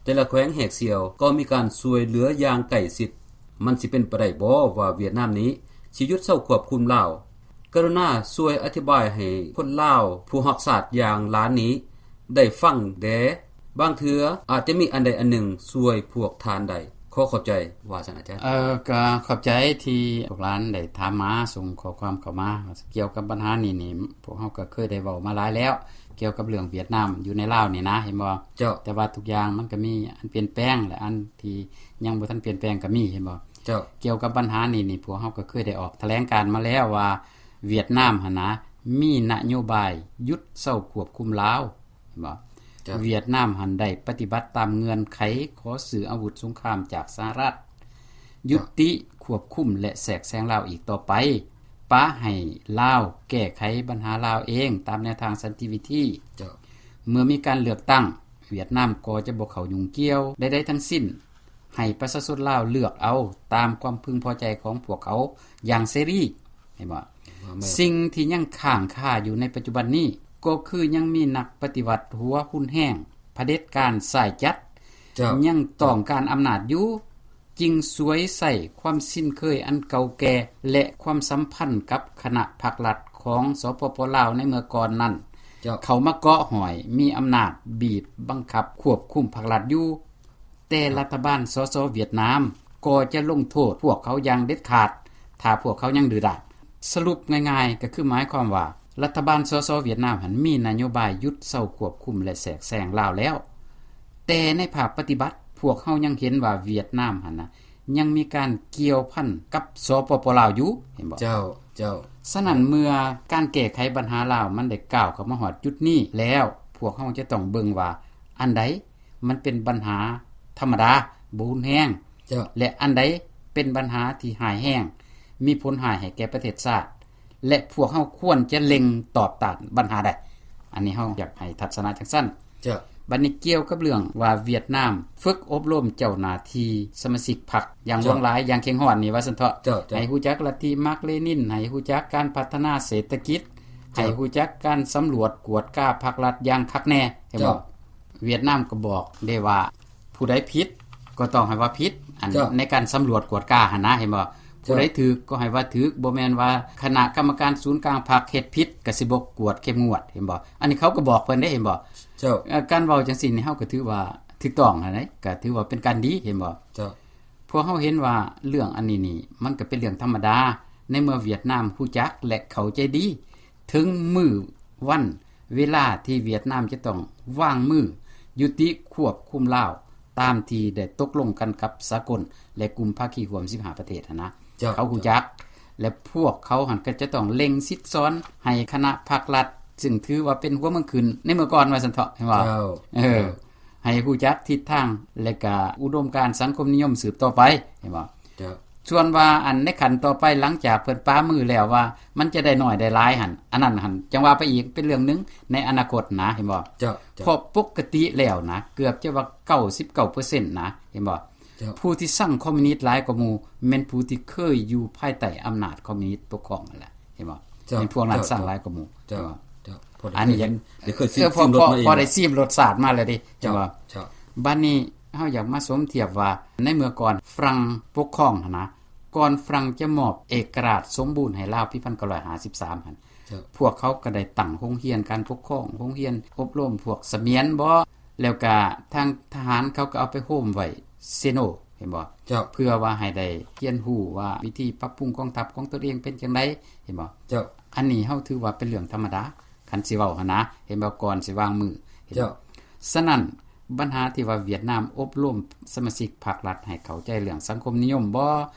ແຕ່ລະແຂວງແຫກສ່ຽວກໍມີການຊ່ວຍເຫຼືອຢ່າງໃກ້ຊິດ ມັນຊິເປັນໄປໄດ້ບໍ່ວ່າຫວຽດນາມນີ້ຊິຢຸດເຊົາຄວບຄຸມລາວ? ກະລຸນາຊ່ວຍອະທິບາຍໃຫ້ຄົນລາວຜູ້ຮັກຊາດຢ່າງຫຼານນີ້ໄດ້ຟັງແດ່ ບາງເທື່ອອາດຈະມີອັນໃດອັນໜຶ່ງຊ່ວຍພວກທ່ານໄດ້. ຂໍຂອບໃຈ ວ່າຊັ້ນອາຈານ. ເອີ ກໍຂອບໃຈທີ່ພວກຫຼານໄດ້ຖາມມາ ສົ່ງຂໍ້ຄວາມເຂົ້າມາ. ກ່ຽວກັບບັນຫານີ້ນີ້ ພວກເຮົາກໍເຄີຍໄດ້ເວົ້າມາຫຼາຍແລ້ວ ກ່ຽວກັບເລື່ອງຫວຽດນາມຢູ່ໃນລາວນີ້ນະ ເຫັນບໍ່? ເຈົ້າ. ແຕ່ວ່າທຸກຢ່າງມັນກໍມີອັນປ່ຽນແປງ ແລະ ອັນທີ່ຍັງບໍ່ທັນປ່ຽນແປງກໍມີ ເຫັນບໍ່? ເຈົ້າ. ກ່ຽວກັບບັນຫານີ້ນີ້ ພວກເຮົາກໍເຄີຍໄດ້ອອກຖະແຫຼງການມາແລ້ວວ່າ ຫວຽດນາມຫັ້ນນະ ມີນະໂຍບາຍຢຸດເຊົາຄວບຄຸມລາວ ເຫັນບໍ່? ເຈົ້າ. ຫວຽດນາມຫັ້ນໄດ້ປະຕິບັດຕາມເງື່ອນໄຂຂໍຊື້ອາວຸດສົງຄາມຈາກສະຫະລັດ, ເຈົ້າ. ຍຸຕິຄວບຄຸມ ແລະ ແຊກແຊງລາວອີກຕໍ່ໄປ, ປະໃຫ້ລາວແກ້ໄຂບັນຫາລາວເອງຕາມແນວທາງສັນຕິວິທີ. ເຈົ້າ. ເມື່ອມີການເລືອກຕັ້ງ, ຫວຽດນາມກໍຈະບໍ່ເຂົ້າຫຍຸ້ງກ່ຽວໃດໆທັງສິ້ນ. ໃຫ້ປະຊາຊົນລາວເລືອກເອົາຕາມຄວາມເພິ່ງພໍໃຈຂອງພວກເຂົາຢ່າງເສລີ ເຫັນບໍ່? ວ່າແມ່ນ. ສິ່ງທີ່ຍັງຄ້າງຄາຢູ່ໃນປັດຈຸບັນນີ້ ກໍຄືຍັງມີນັກປະຕິວັດຫົວຮຸນແຮງ ຜະເດັດການຊາຍຈັດ ເຈົ້າ. ຍັງຕ້ອງການອຳນາດຢູ່ ຈຶ່ງສວຍໃຊ້ຄວາມຊິນເຄີຍອັນເກົ່າແກ່ ແລະ ຄວາມສຳພັນກັບຄະນະພັກລັດຂອງ ສປປ ລາວ ໃນເມື່ອກ່ອນນັ້ນ ເຈົ້າ. ເຂົ້າມາເກາະຫ້ອຍ ມີອຳນາດບີບບັງຄັບຄວບຄຸມພັກລັດຢູ່. ແຕ່ລັດຖະບານ ສສ ຫວຽດນາມ ກໍຈະລົງໂທດພວກເຂົາຢ່າງເດັດຂາດ ຖ້າພວກເຂົາຍັງດື້ດ້ານ. ສະຫຼຸບງ່າຍໆ ກໍຄືໝາຍຄວາມວ່າ ລັດຖະບານ ສສ ຫວຽດນາມຫັ້ນ ມີນະໂຍບາຍຢຸດເຊົາຄວບຄຸມ ແລະ ແຊກແຊງລາວແລ້ວ. ແຕ່ໃນພາກປະຕິບັດ ພວກເຮົາຍັງເຫັນວ່າຫວຽດນາມຫັ້ນນະ ຍັງມີການກ່ຽວພັນກັບ ສປປ ລາວ ຢູ່ ເຫັນບໍ່? ເຈົ້າ ເຈົ້າ. ສະນັ້ນ ເມື່ອການແກ້ໄຂບັນຫາລາວມັນໄດ້ກ້າວເຂົ້າມາຮອດຈຸດນີ້ແລ້ວ ພວກເຮົາຈະຕ້ອງເບິ່ງວ່າອັນໃດມັນເປັນບັນຫາທຳມະດາ ບໍ່ຮຸນແຮງ ເຈົ້າ ແລະ ອັນໃດເປັນບັນຫາທີ່ຮ້າຍແຮງ ມີຜົນຮ້າຍໃຫ້ແກ່ປະເທດຊາດ ແລະ ພວກເຮົາຄວນຈະເລັ່ງຕອບຕ້ານບັນຫາໃດ. ອັນນີ້ເຮົາຢາກໃຫ້ທັດສະນະຈັ່ງຊັ້ນ. ເຈົ້າ. ບັດນີ້ກ່ຽວກັບເລື່ອງວ່າຫວຽດນາມຝຶກອົບຮົມເຈົ້າໜ້າທີ່ສະມາຊິກພັກຢ່າງ ເຈົ້າ ຫຼວງຫຼາຍ ຢ່າງເຄັ່ງຮອດນີ້ວ່າຊັ້ນເຖາະ. ເຈົ້າ ເຈົ້າ. ໃຫ້ຮູ້ຈັກລັດທິມາກເລນິນ, ໃຫ້ຮູ້ຈັກການພັດທະນາເສດຖະກິດ, ເຈົ້າ. ໃຫ້ຮູ້ຈັກການສຳຫຼວດກວດກາພັກລັດຢ່າງຄັກແນ່ ເຫັນບໍ່? ເຈົ້າ. ຫວຽດນາມກໍບອກເດ້ວ່າ ຜູ້ໃດຜິດກໍຕ້ອງໃຫ້ວ່າຜິດ ອັນ ເຈົ້າ ໃນການສຳຫຼວດກວດກາຫັ້ນນະ ເຫັນບໍ່? ເຈົ້າ. ຜູ້ໃດຖືກກໍໃຫ້ວ່າຖືກ ບໍ່ແມ່ນວ່າຄະນະກຳມະການສູນກາງພັກເຮັດຜິດກໍຊິບໍ່ກວດເຂັ້ມງວດ ເຫັນບໍ່? ອັນນີ້ເຂົາກໍບອກເພິ່ນເດ້ ເຫັນບໍ່? ເຈົ້າ. ເອີ ການເວົ້າຈັ່ງຊີ້ນີ້ ເຮົາກໍຖືວ່າຖືກຕ້ອງຫັ້ນເດ ກໍຖືວ່າເປັນການດີ ເຫັນບໍ່? ເຈົ້າ. ພວກເຮົາເຫັນວ່າເລື່ອງອັນນີ້ນີ້ ມັນກໍເປັນເລື່ອງທຳມະດາ ໃນເມື່ອຫວຽດນາມຮູ້ຈັກ ແລະ ເຂົ້າໃຈດີ ເຖິງມື້ວັນເວລາທີ່ຫວຽດນາມຈະຕ້ອງວາງມື ຍຸຕິຄວບຄຸມລາວ ຕາມທີ່ໄດ້ຕົກລົງກັນກັບສາກົນ ແລະ ກຸ່ມພາຄີຮ່ວມສິບຫ້າປະເທດຫັ້ນນະ. ເຈົ້າ. ເຂົາຮູ້ຈັກ ແລະ ພວກເຂົາຫັ້ນກໍຈະຕ້ອງເລັ່ງສິດສອນໃຫ້ຄະນະພັກລັດ ຊຶ່ງຖືວ່າເປັນຫົວເມືອງຂຶ້ນໃນເມື່ອກ່ອນວ່າຊັ້ນເຖາະ ເຫັນບໍ່? ເຈົ້າ. ເອີ. ເຈົ້າ. ໃຫ້ຮູ້ຈັກທິດທາງ ແລະ ກະອຸດົມການສັງຄົມນິຍົມສືບຕໍ່ໄປ ເຫັນບໍ່? ເຈົ້າ. ສ່ວນວ່າອັນໃນຂັ້ນຕໍ່ໄປ ຫຼັງຈາກເພິ່ນປາມືແລ້ວວ່າມັນຈະໄດ້ໜ້ອຍໄດ້ຫຼາຍຫັ້ນ ອັນນັ້ນຫັ້ນຈັ່ງວ່າໄປອີກ ເປັນເລື່ອງໜຶ່ງໃນອະນາຄົດນະ ເຫັນບໍ່? ເຈົ້າ. ເຈົ້າ. ເພາະປົກກະຕິແລ້ວນະ ເກືອບຈະວ່າເກົ້າສິບເກົ້າເປີເຊັນນະ ເຫັນບໍ່? ເຈົ້າ. ຜູ້ທີ່ຊັງຄອມມິວນິດຫຼາຍກວ່າໝູ່ ແມ່ນຜູ້ທີ່ເຄີຍຢູ່ພາຍໃຕ້ອຳນາດຄອມມິວນິດປົກຄອງນັ້ນແຫຼະ ເຫັນບໍ່? ເຈົ້າ. ແມ່ນພວກນັ້ນ ເຈົ້າ ຊັງຫຼາຍກວ່າໝູ່ ເຈົ້າ. ເຫັນບໍ່? ເຈົ້າ. ພໍໄດ້ ອັນນີ້ ເຫັນ ໄດ້ເຄີຍ ເອີ ພໍ ພໍໄດ້ຊີມລົດມາເອງ ພໍໄດ້ຊີມລົດຊາດມາແລ້ວເດ້ ເຈົ້າ. ເຫັນບໍ່? ເຈົ້າ. ບັດນີ້ເຮົາຢາກມາສົມທຽບວ່າ ໃນເມື່ອກ່ອນຝຣັ່ງປົກຄອງຫັ້ນນະ ກ່ອນຝຣັ່ງຈະມອບເອກະລາດສົມບູນໃຫ້ລາວປີພັນເກົ້າຮ້ອຍຫ້າສິບສາມຫັ້ນ ເຈົ້າ. ພວກເຂົາກໍໄດ້ຕັ້ງໂຮງຮຽນການປົກຄອງ ໂຮງຮຽນອົບຮົມພວກສະໝຽນບໍ ແລ້ວກະທາງທະຫານເຂົາກໍເອົາໄປໂຮມໄວ້ເຊໂນ ເຫັນບໍ່? ເຈົ້າ. ເພື່ອວ່າໃຫ້ໄດ້ຮຽນຮູ້ວ່າວິທີປັບປຸງກອງທັບຂອງຕົນເອງເປັນຈັ່ງໃດ ເຫັນບໍ່? ເຈົ້າ. ອັນນີ້ເຮົາຖືວ່າເປັນເລື່ອງທຳມະດາ ຄັນຊິເວົ້າຫັ້ນນະ ເຫັນບໍ່? ກ່ອນຊິວາງມື ເຫັນບໍ່? ເຈົ້າ. ສະນັ້ນ ບັນຫາທີ່ວ່າຫວຽດນາມອົບຮົມສະມາຊິກພັກລັດໃຫ້ເຂົ້າໃຈເລື່ອງສັງຄົມນິຍົມບໍ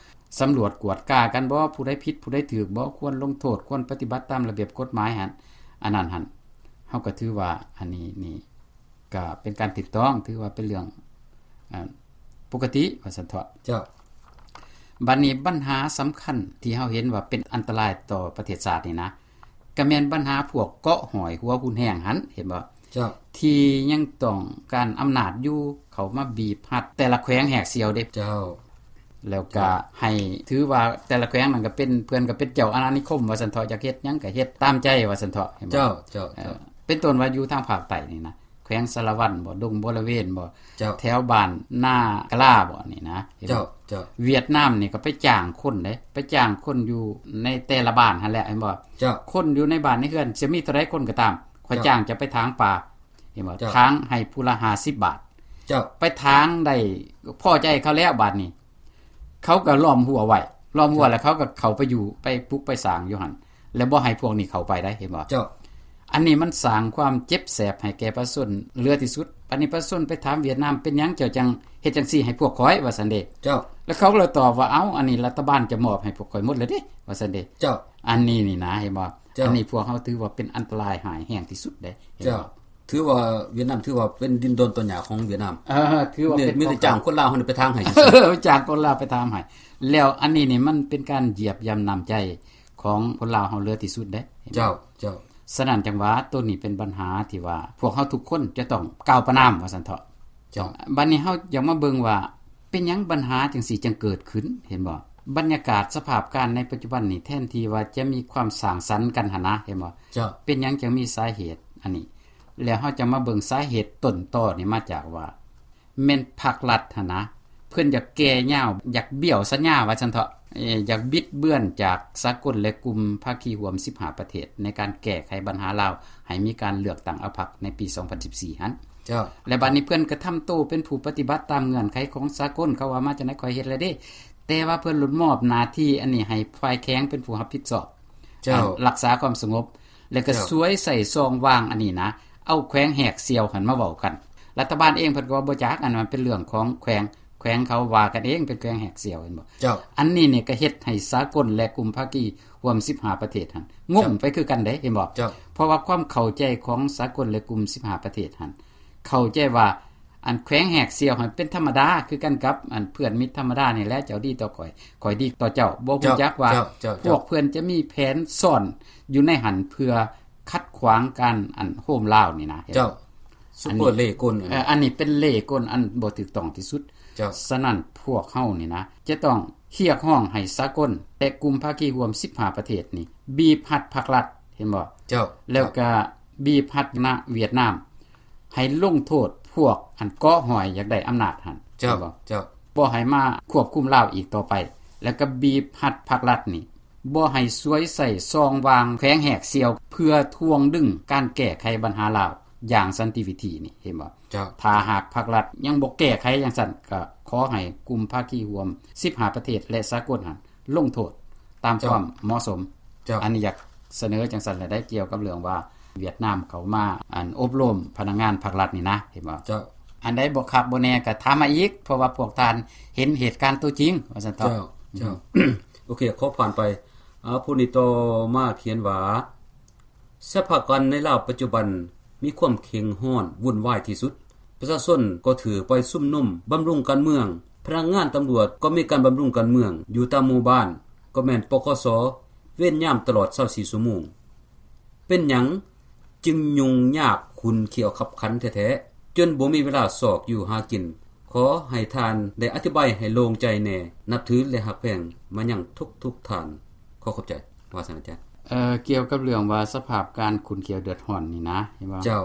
ສຳຫຼວດກວດກາກັນບໍ ຜູ້ໃດຜິດຜູ້ໃດຖືກບໍ ຄວນລົງໂທດ ຄວນປະຕິບັດຕາມລະບຽບກົດໝາຍຫັ້ນ ອັນນັ້ນຫັ້ນ ເຮົາກໍຖືວ່າອັນນີ້ນີ້ ກະເປັນການຖືກຕ້ອງ ຖືວ່າເປັນເລື່ອງ ອາ ປົກກະຕິວ່າຊັ້ນເຖາະ. ເຈົ້າ. ບັດນີ້ບັນຫາສຳຄັນທີ່ເຮົາເຫັນວ່າເປັນອັນຕະລາຍຕໍ່ປະເທດຊາດນີ້ນະ ກະແມ່ນບັນຫາພວກເກາະຫ້ອຍຫົວຮຸນແຮງຫັ້ນ ເຫັນບໍ່? ເຈົ້າ. ທີ່ຍັງຕ້ອງການອຳນາດຢູ່ ເຂົ້າມາບີບຮັດແຕ່ລະແຂວງແຫກສ່ຽວເດ້. ເຈົ້າ. ແລ້ວກະ ເຈົ້າ ໃຫ້ຖືວ່າແຕ່ລະແຂວງນັ້ນກະເປັນ ເພິ່ນກະເປັນເຈົ້າອານານິຄົມວ່າຊັ້ນເຖາະ ຢາກເຮັດຫຍັງກະເຮັດຕາມໃຈວ່າຊັ້ນເຖາະ ເຫັນບໍ່? ເຈົ້າ ເຈົ້າ ເຈົ້າ. ເອີ ເປັນຕົ້ນວ່າຢູ່ທາງພາກໃຕ້ນີ້ນະ ແຂວງສາລະວັນບໍ ດົງບໍລະເວນບໍ ເຈົ້າ ແຖວບ້ານນາກະລາບໍນີ້ນະ ເຫັນບໍ່? ເຈົ້າ ເຈົ້າ. ຫວຽດນາມນີ້ກໍໄປຈ້າງຄົນເດ້ ໄປຈ້າງຄົນຢູ່ໃນແຕ່ລະບ້ານຫັ້ນແຫຼະ ເຫັນບໍ່? ເຈົ້າ. ຄົນຢູ່ໃນບ້ານໃນເຮືອນ ຈະມີເທົ່າໃດຄົນກໍຕາມ ຂ້ອຍ ເຈົ້າ ຈ້າງຈະໄປຖາງປ່າ ເຫັນບໍ່? ເຈົ້າ. ຖາງໃຫ້ຜູ້ລະຫ້າສິບບາດ ເຈົ້າ. ໄປຖາງໄດ້ພໍໃຈເຂົາແລ້ວບາດນີ້ ເຂົາກໍລ້ອມຮົ້ວໄວ້ ລ້ອມຮົ້ວ ເຈົ້າ ແລ້ວເຂົາກໍເຂົ້າໄປຢູ່ ໄປປຸກໄປສ້າງຢູ່ຫັ້ນ ແລ້ວບໍ່ໃຫ້ພວກນີ້ເຂົ້າໄປໄດ້ ເຫັນບໍ່? ເຈົ້າ. ອັນນີ້ມັນສ້າງຄວາມເຈັບແສບໃຫ້ແກ່ປະຊາຊົນເຫຼືອທີ່ສຸດ. ບັດນີ້ປະຊາຊົນໄປຖາມຫວຽດນາມ ເປັນຫຍັງເຈົ້າຈັ່ງເຮັດຈັ່ງຊີ້ໃຫ້ພວກຂ້ອຍ ວ່າຊັ້ນເດ້. ເຈົ້າ. ແລ້ວເຂົາກໍເລີຍຕອບວ່າ ເອົ້າ ອັນນີ້ລັດຖະບານຈະມອບໃຫ້ພວກຂ້ອຍໝົດແລ້ວເດ້ ວ່າຊັ້ນເດ້. ເຈົ້າ. ອັນນີ້ນີ້ນະ ເຫັນບໍ່? ເຈົ້າ. ອັນນີ້ພວກເຮົາຖືວ່າເປັນອັນຕະລາຍຮ້າຍແຮງທີ່ສຸດເດ້ ເຫັນບໍ່? ເຈົ້າ. ຖືວ່າຫວຽດນາມ ຖືວ່າເປັນດິນດອນຕອນຫຍ້າຂອງຫວຽດນາມ. ເອີ ຖືວ່າເປັນ ມີແຕ່ຈ້າງຄົນລາວຫັ້ນໄປຖາງໃຫ້ຊື່ໆ ຈ້າງຄົນລາວໄປຖາງໃຫ້. ແລ້ວອັນນີ້ນີ້ມັນເປັນການຢຽບຢ່ຳນ້ຳໃຈຂອງຄົນລາວເຮົາເຫຼືອທີ່ສຸດເດ້. ເຈົ້າ ເຈົ້າ. ສະນັ້ນຈັ່ງວ່າໂຕນີ້ເປັນບັນຫາທີ່ວ່າພວກເຮົາທຸກຄົນຈະຕ້ອງກ່າວປະນາມວ່າຊັ້ນເຖາະ. ເຈົ້າ. ບັດນີ້ເຮົາຢາກມາເບິ່ງວ່າ ເປັນຫຍັງບັນຫາຈັ່ງຊີ້ຈຶ່ງເກີດຂຶ້ນ ເຫັນບໍ່? ບັນຍາກາດສະພາບການໃນປັດຈຸບັນນີ້ ແທນທີ່ວ່າຈະມີຄວາມສ້າງສັນກັນຫັ້ນນະ ເຫັນບໍ່? ເຈົ້າ. ເປັນຫຍັງຈຶ່ງມີສາເຫດອັນນີ້? ແລ້ວເຮົາຈະມາເບິ່ງສາເຫດຕົ້ນຕໍນີ້ມາຈາກວ່າ ແມ່ນພັກລັດຫັ້ນນະ ເພິ່ນຢາກແກ່ຍາວ ຢາກບ້ຽວສັນຍາວ່າຊັ້ນເຖາະ ເອີ ຢາກບິດເບືອນຈາກສາກົນ ແລະ ກຸ່ມພາຄີຮ່ວມສິບຫ້າປະເທດ ໃນການແກ້ໄຂບັນຫາລາວ ໃຫ້ມີການເລືອກຕັ້ງເອົາພັກໃນປີສອງພັນສິບສີ່ຫັ້ນ. ເຈົ້າ. ແລະ ບັດນີ້ເພິ່ນກະທຳໂຕເປັນຜູ້ປະຕິບັດຕາມເງື່ອນໄຂຂອງສາກົນ ເຂົາວ່າມາຈັ່ງໃດຂ້ອຍເຮັດແລ້ວເດ້ ແຕ່ວ່າເພິ່ນຫຼຸດມອບໜ້າທີ່ອັນນີ້ໃຫ້ຝ່າຍແຂວງເປັນຜູ້ຮັບຜິດຊອບ. ເຈົ້າ. ອັນ ລັກສາຄວາມສະຫງົບ ແລະກະ ເຈົ້າ ສວຍໃຊ້ຊ່ອງວ່າງອັນນີ້ນະ ເອົາແຂວງແຫກສ່ຽວຫັ້ນມາເວົ້າກັນ. ລັດຖະບານເອງເພິ່ນກໍວ່າບໍ່ຈັກ ອັນນັ້ນມັນເປັນເລື່ອງຂອງແຂວງ ແຂວງເຂົາວ່າກັນເອງເປັນແຂວງແຫກສ່ຽວ ເຫັນບໍ່? ເຈົ້າ. ອັນນີ້ນີ້ກໍເຮັດໃຫ້ສາກົນ ແລະ ກຸ່ມພາຄີຮ່ວມສິບຫ້າປະເທດຫັ້ນງົງ ເຈົ້າ ໄປຄືກັນເດ້ ເຫັນບໍ່? ເຈົ້າ. ເພາະວ່າຄວາມເຂົ້າໃຈຂອງສາກົນ ແລະ ກຸ່ມສິບຫ້າປະເທດຫັ້ນ ເຂົ້າໃຈວ່າ ອັນແຂວງແຫກສ່ຽວຫັ້ນເປັນທຳມະດາ ຄືກັນກັບອັນເພື່ອນມິດທຳມະດານີ້ແຫຼະ ເຈົ້າດີຕໍ່ຂ້ອຍ ຂ້ອຍດີຕໍ່ເຈົ້າ ບໍ່ຮູ້ຈັກວ່າ ເຈົ້າ ເຈົ້າ ເຈົ້າ ເຈົ້າ ພວກເພິ່ນຈະມີແຜນຊ້ອນຢູ່ໃນຫັ້ນ ເພື່ອຂັດຂວາງການອັນໂຮມລາວນີ້ນະ ເຈົ້າ. ຊຸບເປີເລ່ກົນ ເອີ ອັນນີ້ເປັນເລ່ກົນອັນບໍ່ຖືກຕ້ອງທີ່ສຸດ. ເຈົ້າ. ສະນັ້ນພວກເຮົານີ້ນະ ຈະຕ້ອງຮຽກຮ້ອງໃຫ້ສາກົນ ແລະ ກຸ່ມພາຄີຮ່ວມສິບຫ້າປະເທດນີ້ ບີບຮັດພັກລັດ ເຫັນບໍ່? ເຈົ້າ. ແລ້ວກະ ເຈົ້າ ບີບຮັດນະຫວຽດນາມ ໃຫ້ລົງໂທດພວກອັນເກາະຫອຍຢາກໄດ້ອຳນາດຫັ້ນ ເຈົ້າ ເຫັນບໍ່? ເຈົ້າ. ບໍ່ໃຫ້ມາຄວບຄຸມລາວອີກຕໍ່ໄປ ແລ້ວກະບີບຮັດພັກລັດນີ້ ບໍ່ໃຫ້ສວຍໃຊ້ຊ່ອງວ່າງແຂວງແຫກສ່ຽວ ເພື່ອທວງດຶງການແກ້ໄຂບັນຫາລາວຢ່າງສັນຕິວິທີນີ້ ເຫັນບໍ່? ເຈົ້າ. ຖ້າຫາກພັກລັດຍັງບໍ່ແກ້ໄຂຈັ່ງຊັ້ນ ກໍຂໍໃຫ້ກຸ່ມພາຄີຮ່ວມສິບຫ້າປະເທດ ແລະ ສາກົນຫັ້ນ ລົງໂທດຕາມ ເຈົ້າ ຄວາມເໝາະສົມ. ເຈົ້າ. ອັນນີ້ຢາກສະເໜີຈັ່ງຊັ້ນແຫຼະໄດ໋ ກ່ຽວກັບເລື່ອງວ່າຫວຽດນາມເຂົາມາອັນອົບຮົມພະນັກງານພັກລັດນີ້ນະ ເຫັນບໍ່? ເຈົ້າ. ອັນໃດບໍ່ຄັກບໍ່ແນ່ກໍຖາມມາອີກ ເພາະວ່າພວກທ່ານເຫັນເຫດການຕົວຈິງ ວ່າຊັ້ນເຖາະ. ເຈົ້າ ເຈົ້າ. ໂອເຄ ຂໍຜ່ານໄປ. ອາ ຜູ້ນີ້ຕໍ່ມາຂຽນວ່າ ສະພາບການໃນລາວປັດຈຸບັນມີຄວາມເຄັ່ງຮ້ອນວຸ່ນວາຍທີ່ສຸດ. ປະຊາຊົນກໍຖືກໄປຊຸມນຸມບຳລຸງການເມືອງ, ພະນັກງານຕຳຫຼວດກໍມີການບຳລຸງການເມືອງຢູ່ຕາມໝູ່ບ້ານ, ກໍແມ່ນ ປກສ ເວນຍາມຕະຫຼອດຊາວສີ່ຊົ່ວໂມງ. ເປັນຫຍັງຈຶ່ງຫຍຸ້ງຍາກຂຸ້ນຂ້ຽວຄັບຂັນແທ້ໆ ຈົນບໍ່ມີເວລາຊອກຢູ່ຫາກິນ? ຂໍໃຫ້ທ່ານໄດ້ອະທິບາຍໃຫ້ໂລ່ງໃຈແດ່. ນັບຖື ແລະ ຮັກແພງມາຍັງທຸກໆທ່ານ. ຂໍຂອບໃຈ. ວ່າຊັ້ນອາຈານ. ເອີ ກ່ຽວກັບເລື່ອງວ່າສະພາບການຂຸ້ນຂ້ຽວເດືອດຮ້ອນນີ້ນະ ເຫັນບໍ່? ເຈົ້າ.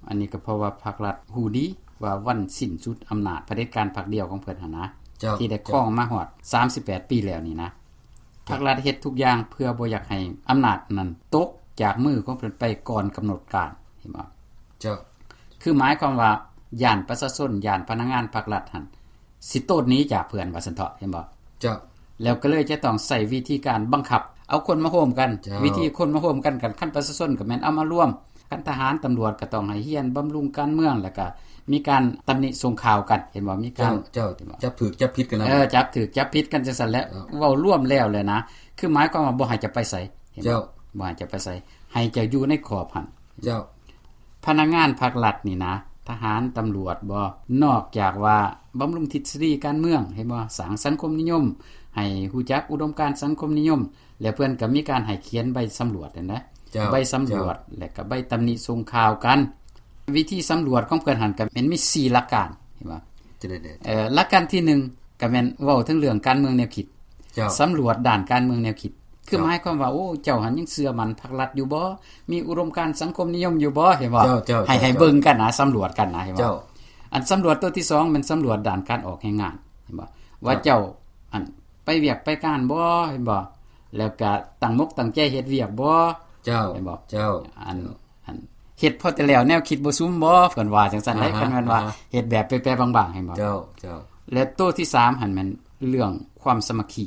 ອັນນີ້ກໍເພາະວ່າພັກລັດຮູ້ດີວ່າວັນສິ້ນສຸດອຳນາດຜະເດັດການພັກດຽວຂອງເພິ່ນຫັ້ນນະ ເຈົ້າ ທີ່ໄດ້ຄອງມາຮອດສາມສິບແປດປີແລ້ວນີ້ນະ ເຈົ້າ ພັກລັດເຮັດທຸກຢ່າງເພື່ອບໍ່ຢາກໃຫ້ອຳນາດນັ້ນຕົກຈາກມືຂອງເພິ່ນໄປກ່ອນກຳນົດການ ເຫັນບໍ່? ເຈົ້າ. ຄືໝາຍຄວາມວ່າຢ້ານປະຊາຊົນ ຢ້ານພະນັກງານພັກລັດຫັ້ນ ຊິໂຕນໜີຈາກເພື່ອນວ່າຊັ້ນເຖາະ ເຫັນບໍ່? ເຈົ້າ. ແລ້ວກໍເລີຍຈະຕ້ອງໃຊ້ວິທີການບັງຄັບເອົາຄົນມາໂຮມກັນ. ເຈົ້າ. ວິທີຄົນມາໂຮມກັນ ຄັນປະຊາຊົນກໍແມ່ນເອົາມາລວມ, ຄັນທະຫານຕຳຫຼວດກໍຕ້ອງໃຫ້ຮຽນບຳລຸງການເມືອງ ແລ້ວກໍມີການຕຳໜິສົ່ງຂ່າວກັນ ເຫັນບໍ່? ມີການ ເຈົ້າ ເຈົ້າ ເຫັນບໍ່? ຈັບຖືກຈັບຜິດກັນນະ. ເອີ ຈັບຖືກຈັບຜິດກັນຈັ່ງຊັ້ນແຫຼະ. ເອີ ເວົ້າລວມແລ້ວແຫຼະນະ ຄືໝາຍຄວາມວ່າບໍ່ໃຫ້ຈະໄປໃສ ເຫັນບໍ່? ເຈົ້າ. ບໍ່ໃຫ້ຈະໄປໃສ ໃຫ້ເຈົ້າຢູ່ໃນຂອບຫັ້ນ. ເຈົ້າ. ພະນັກງານພັກລັດນີ້ນະ ທະຫານ ຕຳຫຼວດບໍ ນອກຈາກວ່າບຳລຸງທິດສະດີການເມືອງ ເຫັນບໍ່? ສ້າງສັງຄົມນິຍົມ ໃຫ້ຮູ້ຈັກອຸດົມການສັງຄົມນິຍົມ ແລະ ເພິ່ນກໍມີການໃຫ້ຂຽນໃບສຳຫຼວດຫັ້ນນະ. ເຈົ້າ. ໃບສຳຫຼວດ ເຈົ້າ ແລະ ກໍໃບຕຳໜິສົ່ງຂ່າວກັນ. ວິທີສຳຫຼວດຂອງເພິ່ນຫັ້ນກໍແມ່ນມີສີ່ຫຼັກການ ເຫັນບໍ່? ເອີ ຫຼັກການທີໜຶ່ງ ກໍແມ່ນເວົ້າເຖິງເລື່ອງການເມືອງແນວຄິດ. ເຈົ້າ. ສຳຫຼວດດ້ານການເມືອງແນວຄິດ ຄື ເຈົ້າ ໝາຍຄວາມວ່າ ໂອ້ ເຈົ້າຫັ້ນຍັງເຊື່ອໝັ້ນພັກລັດຢູ່ບໍ່? ມີອຸດົມການສັງຄົມນິຍົມຢູ່ບໍ່? ເຫັນບໍ່? ເຈົ້າ ເຈົ້າ ໃຫ້ ເຈົ້າ ໃຫ້ເບິ່ງກັນນະ ສຳຫຼວດກັນນະ ເຫັນບໍ່? ເຈົ້າ. ອັນສຳຫຼວດຕົວທີສອງ ແມ່ນສຳຫຼວດດ້ານການອອກແຮງງານ ເຫັນບໍ່? ວ່າ ເຈົ້າ ເຈົ້າ ອັນ ໄປວຽກໄປການບໍ່? ເຫັນບໍ່? ແລ້ວກະຕັ້ງມົກຕັ້ງໃຈເຮັດວຽກບໍ່? ເຈົ້າ. ເຫັນບໍ່? ເຈົ້າ. ອັນ ເຈົ້າ. ອັນ ເຮັດພໍແຕ່ແລ້ວແນວຄິດບໍ່ຊຸມບໍ່? ເພິ່ນວ່າຈັ່ງຊັ້ນເດ້. ອ່າຮະ ຄັນແມ່ນວ່າ ອ່າຮະ ເຮັດແບບແປໆບາງໆ ເຫັນບໍ່? ເຈົ້າ ເຈົ້າ. ແລະ ໂຕທີສາມຫັ້ນແມ່ນເລື່ອງຄວາມສາມັກຄີ.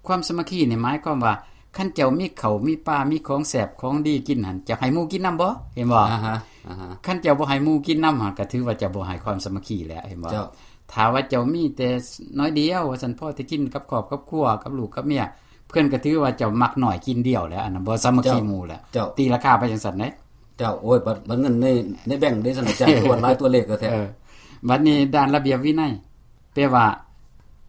ຄວາມສາມັກຄີນີ້ໝາຍຄວາມວ່າ ຄັນເຈົ້າມີເຂົ້າມີປາ ມີຂອງແຊບຂອງດີກິນຫັ້ນ ຈະໃຫ້ໝູ່ກິນນຳບໍ່? ເຫັນບໍ່? ອ່າຮະ ອ່າຮະ. ຄັນເຈົ້າບໍ່ໃຫ້ໝູ່ກິນນຳຫັ້ນ ກໍຖືວ່າເຈົ້າບໍ່ໃຫ້ຄວາມສາມັກຄີແລ້ວ ເຫັນບໍ່? ເຈົ້າ. ຖ້າວ່າເຈົ້າມີແຕ່ໜ້ອຍດຽວວ່າຊັ້ນ ພໍແຕ່ກິນກັບຄອບກັບຄົວ ກັບລູກກັບເມຍ ເພິ່ນກໍຖືວ່າເຈົ້າມັກໜ້ອຍກິນດຽວແລ້ວ ອັນນັ້ນບໍ່ສາມັກຄີໝູ່ແລ້ວ. ເຈົ້າ. ຕີລາຄາໄປຈັ່ງຊັ້ນເດ້. ເຈົ້າ. ໂອ້ຍ ບັດ ບັດເງິນໃນ ໃນແບັງເດ້ຊັ້ນ ອາຈານ ຄືວ່າຫຼາຍຕົວເລກແທ້. ເອີ ບັດນີ້ດ້ານລະບຽບວິໄນ ແປວ່າ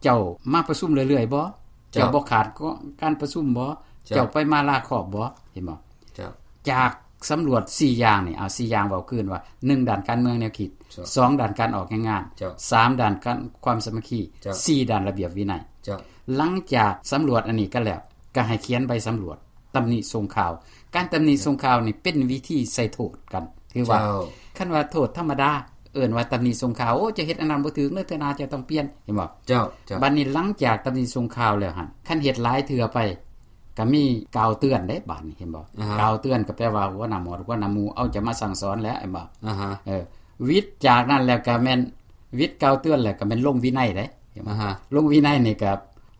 ເຈົ້າມາປະຊຸມເລື້ອຍໆບໍ່? ເຈົ້າ. ເຈົ້າບໍ່ຂາດການປະຊຸມບໍ່? ເຈົ້າ. ເຈົ້າໄປມາລາຄອບບໍ່? ເຫັນບໍ່? ເຈົ້າ. ຈາກສຳຫຼວດສີ່ຢ່າງນີ້ ເອົາສີ່ຢ່າງເວົ້າຄືນວ່າ ໜຶ່ງ ດ້ານການເມືອງແນວຄິດ, ເຈົ້າ. ສອງ ດ້ານການອອກແຮງງານ, ເຈົ້າ. ສາມ ດ້ານການ ຄວາມສາມັກຄີ, ເຈົ້າ. ສີ່ ດ້ານລະບຽບວິໄນ, ເຈົ້າ. ຫຼັງຈາກສຳຫຼວດອັນນີ້ກັນແລ້ວ ກໍໃຫ້ຂຽນໃບສຳຫຼວດ ຕຳໜິສົ່ງຂ່າວ. ການຕຳໜິ ເຈົ້າ. ສົ່ງຂ່າວນີ້ເປັນວິທີໃສ່ໂທດກັນ. ຄືວ່າ ເຈົ້າ. ຄັນວ່າໂທດທຳມະດາ ເອີ້ນວ່າຕຳໜິສົ່ງຂ່າວ, ໂອ້ ເຈົ້າເຮັດອັນນັ້ນບໍ່ຖືກເດີ ເທື່ອໜ້າເຈົ້າຕ້ອງປ່ຽນ, ເຫັນບໍ່? ເຈົ້າ, ເຈົ້າ. ບັດນີ້ຫຼັງຈາກຕຳໜິສົ່ງຂ່າວແລ້ວຫັ້ນ ຄັນເຮັດຫຼາຍເທື່ອໄປ ກໍມີກ່າວເຕືອນເດ້ ບາດນີ້ ເຫັນບໍ່? ອ່າຮະ. ກ່າວເຕືອນກໍແປວ່າຫົວໜ້າໝວດ ຫົວໜ້າໝູ່ ເອົາເຈົ້າມາສັ່ງສອນແລ້ວ ເຫັນບໍ່? ອ່າຮະ. ເອີ ວິດຈາກນັ້ນແລ້ວກໍແມ່ນ ວິດກ່າວເຕືອນແລ້ວກໍແມ່ນລົງວິໄນເດ້ ເຫັນບໍ່? ອ່າຮະ. ລົງວິໄນນີ້ກໍ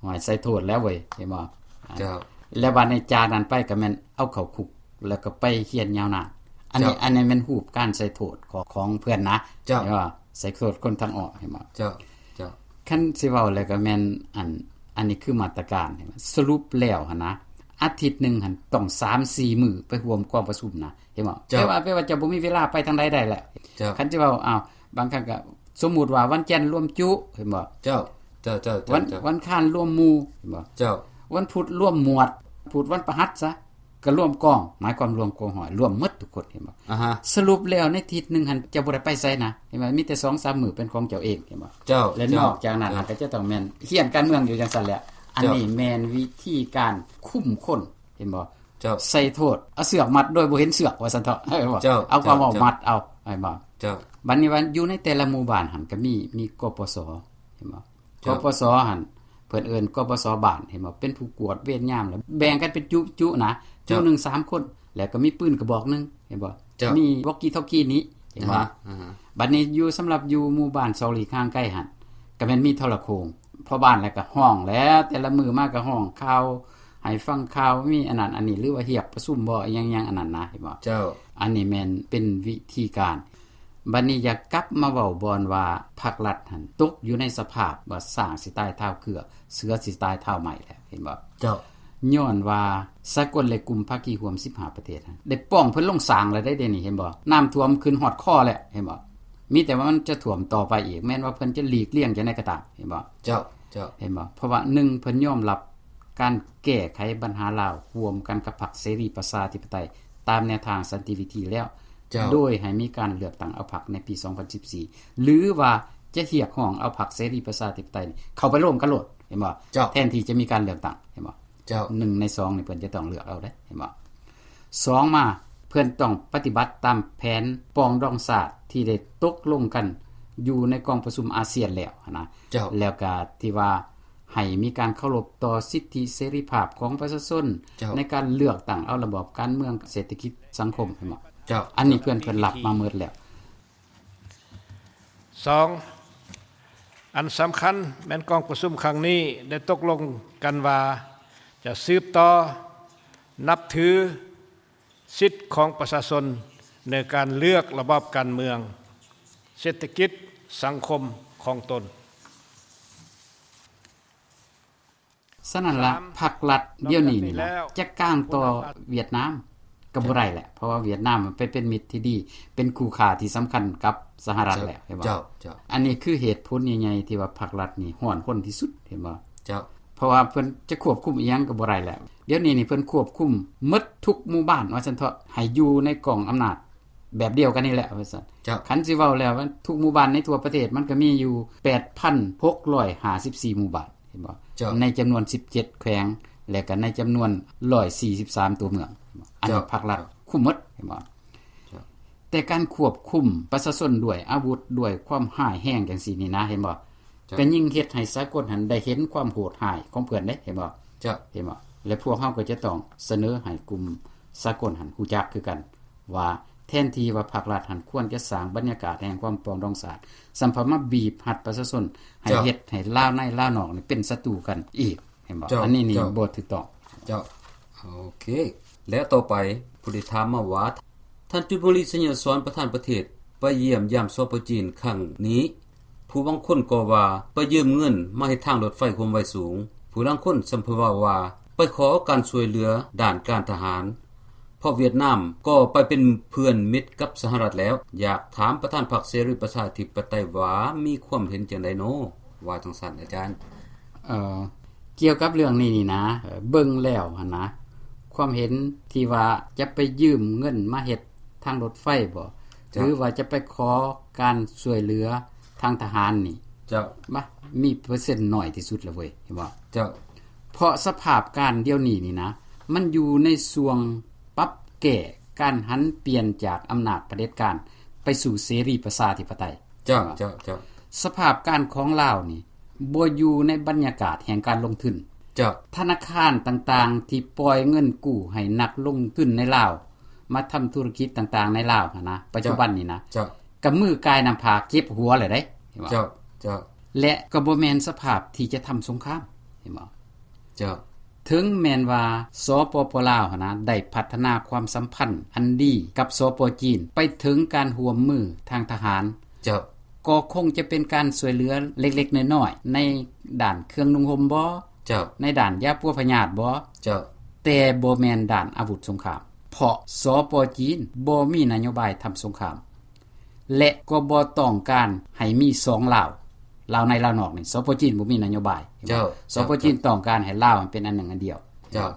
ໂອ້ຍ ໃສ່ໂທດແລ້ວເວີຍ ເຫັນບໍ່? ເຈົ້າ. ແລ້ວບັດນີ້ຈາກນັ້ນໄປກໍແມ່ນເອົາເຂົ້າຄຸກ ແລ້ວກໍໄປຮຽນຍາວນານ. ອັນນີ້ ເຈົ້າ. ອັນນີ້ແມ່ນຮູບການໃສ່ໂທດຂອງ ຂອງເພິ່ນນະ ເຈົ້າ. ເຫັນບໍ່? ໃສ່ໂທດຄົນທາງອອກ ເຫັນບໍ່? ເຈົ້າ, ເຈົ້າ. ຄັນຊິເວົ້າແລ້ວກໍແມ່ນ ອັນ ອັນນີ້ຄືມາດຕະການ. ສະຫຼຸບແລ້ວຫັ້ນນະ ອາທິດໜຶ່ງຫັ້ນຕ້ອງສາມສີ່ມື້ໄປຮ່ວມກອງປະຊຸມນະ ເຫັນບໍ່? ເຈົ້າ. ແປວ່າ ແປວ່າເຈົ້າບໍ່ມີເວລາໄປທາງໃດໄດ້ແລ້ວ. ເຈົ້າ. ຄັນຊິເວົ້າ ອ້າວ ບາງຄັ້ງກໍສົມມຸດວ່າວັນຈັນລວມຈຸ ເຫັນບໍ່? ເຈົ້າ ເຈົ້າ ເຈົ້າ ເຈົ້າ ວັນ ເຈົ້າ ວັນຄານລວມໝູ່ ເຫັນບໍ່? ເຈົ້າ. ວັນພຸດລວມໝວດ ພຸດ ວັນພະຫັດຊະ ກໍລວມກອງ ໝາຍຄວາມລວມກອງຮ້ອຍ ລວມໝົດທຸກຄົນ ເຫັນບໍ່? ອາຮະ. ສະຫຼຸບແລ້ວໃນທິດໜຶ່ງຫັ້ນ ເຈົ້າບໍ່ໄດ້ໄປໃສນະ ເຫັນບໍ່? ມີແຕ່ສອງສາມມື້ເປັນຂອງເຈົ້າເອງ ເຫັນບໍ່? ເຈົ້າ. ແລະ ເຈົ້າ ນອກຈາກນັ້ນ ເຈົ້າ ກໍຈະຕ້ອງແມ່ນຮຽນການເມືອງຢູ່ຈັ່ງຊັ້ນແຫຼະ. ເຈົ້າ. ອັນນີ້ແມ່ນວິທີການຄຸມຄົນ ເຫັນບໍ່? ເຈົ້າ. ໃສ່ໂທດ ເອົາເຊືອກມັດໂດຍບໍ່ເຫັນເຊືອກ ວ່າຊັ້ນເຖາະ ເຫັນບໍ່? ເຈົ້າ. ເອົາຄວາມເວົ້າມັດເອົາ ເຫັນບໍ່? ເຈົ້າ. ບັດນີ້ວ່າຢູ່ໃນແຕ່ລະໝູ່ບ້ານຫັ້ນກໍມີ ມີ ກປສ ເຫັນບໍ່? ເຈົ້າ. ກປສ ຫັ້ນ ເພິ່ນເອີ້ນ ກປສ ບ້ານ ເຫັນບໍ່? ເປັນຜູ້ກວດເວນຍາມ ແລ້ວແບ່ງກັນເປັນຈຸໆນະ ຈຸ ເຈົ້າ ໜຶ່ງສາມຄົນ ແລ້ວກໍມີປືນກະບອກໜຶ່ງ ເຫັນບໍ່? ເຈົ້າ. ມີວອກກີທອກກີນີ້ ເຫັນບໍ່? ອາຮະ ອາຮະ. ບັດນີ້ຢູ່ ສຳລັບຢູ່ໝູ່ບ້ານສອກຫຼີກຫ່າງໄກຫັ້ນ ກໍແມ່ນມີໂທລະໂຄ່ງ ພໍ່ບ້ານແລ້ວກໍຮ້ອງແຫຼະ ແຕ່ລະມື້ມາກໍຮ້ອງຂ່າວ ໃຫ້ຟັງຂ່າວ ມີອັນນັ້ນອັນນີ້ ຫຼືວ່າຮຽກປະຊຸມບໍ່ ອີ່ຫຍັງໆ ອັນນັ້ນນະ ເຫັນບໍ່? ເຈົ້າ. ອັນນີ້ແມ່ນເປັນວິທີການ. ບັດນີ້ຢາກກັບມາເວົ້າບ່ອນວ່າພັກລັດຫັ້ນຕົກຢູ່ໃນສະພາບວ່າຊ້າງຊິຕາຍທ້າວເຄືອ ເສືອຊິຕາຍທ້າວໄມ້ແລ້ວ ເຫັນບໍ່? ເຈົ້າ. ຍ້ອນວ່າສາກົນ ແລະ ກຸ່ມພາຄີຮ່ວມສິບຫ້າປະເທດຫັ້ນ ໄດ້ປ້ອງເພິ່ນລົງຊ້າງແລ້ວເດ້ ດຽວນີ້ ເຫັນບໍ່? ນ້ຳຖ້ວມຂຶ້ນຮອດຄໍແລ້ວ ເຫັນບໍ່? ມີແຕ່ວ່າມັນຈະຖ້ວມຕໍ່ໄປອີກ ແມ່ນວ່າເພິ່ນຈະຫຼີກລ່ຽງຈັ່ງໃດກໍຕາມ ເຫັນບໍ່? ເຈົ້າ ເຈົ້າ. ເຫັນບໍ່? ເພາະວ່າ ໜຶ່ງ ເພິ່ນຍອມຮັບການແກ້ໄຂບັນຫາລາວ ຮ່ວມກັນກັບພັກເສລີປະຊາທິປະໄຕ ຕາມແນວທາງສັນຕິວິທີແລ້ວ ເຈົ້າ. ໂດຍໃຫ້ມີການເລືອກຕັ້ງເອົາພັກໃນປີສອງພັນສິບສີ່ ຫຼືວ່າຈະຮຽກຮ້ອງເອົາພັກເສລີປະຊາທິປະໄຕນີ້ເຂົ້າໄປລວມກັນໂລດ ເຫັນບໍ່? ເຈົ້າ. ແທນທີ່ຈະມີການເລືອກຕັ້ງ ເຫັນບໍ່? ເຈົ້າ. ໜຶ່ງໃນສອງນີ້ເພິ່ນຈະຕ້ອງເລືອກເອົາເດ້ ເຫັນບໍ່? ສອງມາ ເພິ່ນຕ້ອງປະຕິບັດຕາມແຜນປອງດອງຊາດທີ່ໄດ້ຕົກລົງກັນຢູ່ໃນກອງປະຊຸມອາຊຽນແລ້ວຫັ້ນນະ ເຈົ້າ. ແລ້ວກະທີ່ວ່າໃຫ້ມີການເຄົາລົບຕໍ່ສິດທິເສລີພາບຂອງປະຊາຊົນ ເຈົ້າ. ໃນການເລືອກຕັ້ງເອົາລະບອບການເມືອງ ເສດຖະກິດ ສັງຄົມ ເຫັນບໍ່? ເຈົ້າ. ອັນນີ້ເພິ່ນ ເພິ່ນຮັບມາໝົດແລ້ວ. ສອງ ອັນສຳຄັນແມ່ນກອງປະຊຸມຄັ້ງນີ້ໄດ້ຕົກລົງກັນວ່າຈະສືບຕໍ່ນັບຖືສິດຂອງປະຊາຊົນໃນການເລືອກລະບອບການເມືອງ ເສດຖະກິດ ສັງຄົມຂອງຕົນ. ສະນັ້ນລະ ສາມ ພັກລັດດຽວນີ້ນີ້ລະ ຈະກາງຕໍ່ຫວຽດນາມກໍບໍ່ໄດ້ແຫຼະ ເພາະວ່າຫວຽດນາມມັນໄປເປັນມິດທີ່ດີ ເປັນຄູ່ຄ້າທີ່ສຳຄັນກັບສະຫະລັດແລ້ວ ເຫັນບໍ່? ເຈົ້າ ເຈົ້າ. ອັນນີ້ຄືເຫດຜົນໃຫຍ່ໆທີ່ວ່າພັກລັດນີ້ຮ້ອນຮົນທີ່ສຸດ ເຫັນບໍ່? ເຈົ້າ. ເພາະວ່າເພິ່ນຈະຄວບຄຸມອີ່ຫຍັງກໍບໍ່ໄດ້ແລ້ວ ດຽວນີ້ນີ້ເພິ່ນຄວບຄຸມໝົດທຸກໝູ່ບ້ານວ່າຊັ້ນເຖາະ ໃຫ້ຢູ່ໃນກອງອຳນາດ ແບບດຽວກັນນີ້ແຫຼະວ່າຊັ້ນ. ເຈົ້າ. ຄັນຊິເວົ້າແລ້ວ ທຸກໝູ່ບ້ານໃນທົ່ວປະເທດ ມັນກໍມີຢູ່ແປດພັນຫົກຮ້ອຍຫ້າສິບສີ່ໝູ່ບ້ານ ເຫັນບໍ່? ເຈົ້າ. ໃນຈຳນວນສິບເຈັດແຂວງ ແລະກໍໃນຈຳນວນຮ້ອຍສີ່ສິບສາມຕົວເມືອງ ອັນນີ້ ເຈົ້າ ພັກລັດ ເຈົ້າ ຄຸມໝົດ ເຫັນບໍ່? ເຈົ້າ. ແຕ່ການຄວບຄຸມປະຊາຊົນດ້ວຍອາວຸດ ດ້ວຍຄວາມຮ້າຍແຮງຈັ່ງຊີ້ນີ້ນະ ເຫັນບໍ່? ເຈົ້າ. ກໍຍິ່ງເຮັດໃຫ້ສາກົນຫັ້ນໄດ້ເຫັນຄວາມໂຫດຮ້າຍຂອງເພິ່ນເດ້ ເຫັນບໍ່? ເຈົ້າ. ເຫັນບໍ່? ແລະພວກເຮົາກໍຈະຕ້ອງສະເໜີໃຫ້ກຸ່ມສາກົນຫັ້ນຮູ້ຈັກຄືກັນ ວ່າແທນທີ່ວ່າພັກລັດຫັ້ນຄວນຈະສ້າງບັນຍາກາດແຫ່ງຄວາມປອງດອງຊາດ ສ່ຳພັດມາບີບຮັດປະຊາຊົນໃຫ້ ເຈົ້າ ເຮັດໃຫ້ລາວໃນລາວນອກນີ້ເປັນສັດຕູກັນອີກ ເຫັນບໍ່? ເຈົ້າ. ອັນນີ້ນີ້ ເຈົ້າ ບໍ່ຖືກຕ້ອງ. ເຈົ້າ. ໂອເຄ ແລ້ວຕໍ່ໄປຜູ້ທີ່ຖາມມາວ່າ ທ່ານ ຈຸດມະລີ ໄຊຍະສອນ ປະທານປະເທດ ໄປຢ້ຽມຢາມ ສປ ຈີນ ຄັ້ງນີ້ ຜູ້ບາງຄົນກໍວ່າໄປຢືມເງິນມາເຮັດທາງລົດໄຟຄວາມໄວສູງ, ຜູ້ລາງຄົນຊ້ຳເວົ້າວ່າໄປຂໍການຊ່ວຍເຫຼືອດ້ານການທະຫານ, ເພາະຫວຽດນາມກໍໄປເປັນເພື່ອນມິດກັບສະຫະລັດແລ້ວ. ຢາກຖາມປະທານພັກເສລີປະຊາທິປະໄຕວ່າມີຄວາມເຫັນຈັ່ງໃດນໍ? ວ່າຈັ່ງຊັ້ນອາຈານ. ເອີ ກ່ຽວກັບເລື່ອງນີ້ນີ້ນະ ເອີ ເບິ່ງແລ້ວຫັ້ນນະ ຄວາມເຫັນທີ່ວ່າຈະໄປຢືມເງິນມາເຮັດທາງລົດໄຟບໍ ເຈົ້າ ຫຼືວ່າຈະໄປຂໍການຊ່ວຍເຫຼືອທາງທະຫານນີ້ ເຈົ້າ ບະ ມີເປີເຊັນໜ້ອຍທີ່ສຸດລະເວີຍ ເຫັນບໍ່? ເຈົ້າ ເພາະສະພາບການດຽວນີ້ນີ້ນະ ມັນຢູ່ໃນຊ່ວງປັບແກ້ ການຫັນປ່ຽນຈາກອຳນາດຜະເດັດການໄປສູ່ເສລີປະຊາທິປະໄຕ. ເຈົ້າ ເຈົ້າ ເຈົ້າ. ສະພາບການຂອງລາວນີ້ບໍ່ຢູ່ໃນບັນຍາກາດແຫ່ງການລົງທຶນ. ເຈົ້າ. ທະນາຄານຕ່າງໆທີ່ປ່ອຍເງິນກູ້ໃຫ້ນັກລົງທຶນໃນລາວ ມາທຳທຸລະກິດຕ່າງໆໃນລາວຫັ້ນນະ ປັດຈຸບັນນີ້ນະ ເຈົ້າ ກະມືກາຍນ້ຳຜາເຈັບຫົວແລ້ວເດ້ ເຫັນບໍ່? ເຈົ້າ ເຈົ້າ. ແລະກໍບໍ່ແມ່ນສະພາບທີ່ຈະທຳສົງຄາມ ເຫັນບໍ່? ເຈົ້າ. ເຖິງແມ່ນວ່າ ສປປ ລາວຫັ້ນນະ ໄດ້ພັດທະນາຄວາມສຳພັນອັນດີກັບ ສປ ຈີນ ໄປເຖິງການຮ່ວມມືທາງທະຫານ ເຈົ້າ ກໍຄົງຈະເປັນການຊ່ວຍເຫຼືອເລັກໆນ້ອຍໆ ໃນດ້ານເຄື່ອງນຸ່ງຫົ່ມບໍ? ເຈົ້າ. ໃນດ້ານຢາປົວພະຍາດບໍ? ເຈົ້າ. ແຕ່ບໍ່ແມ່ນດ້ານອາວຸດສົງຄາມ ເພາະ ສປ ຈີນ ບໍ່ມີນະໂຍບາຍທຳສົງຄາມ ແລະ ກໍບໍ່ຕ້ອງການໃຫ້ມີສອງລາວ ລາວໃນລາວນອກນີ້ ສປ ຈີນບໍ່ມີນະໂຍບາຍ. ເຈົ້າ. ສປ ຈີນຕ້ອງການໃຫ້ລາວເປັນອັນໜຶ່ງອັນດຽວ. ເຈົ້າ.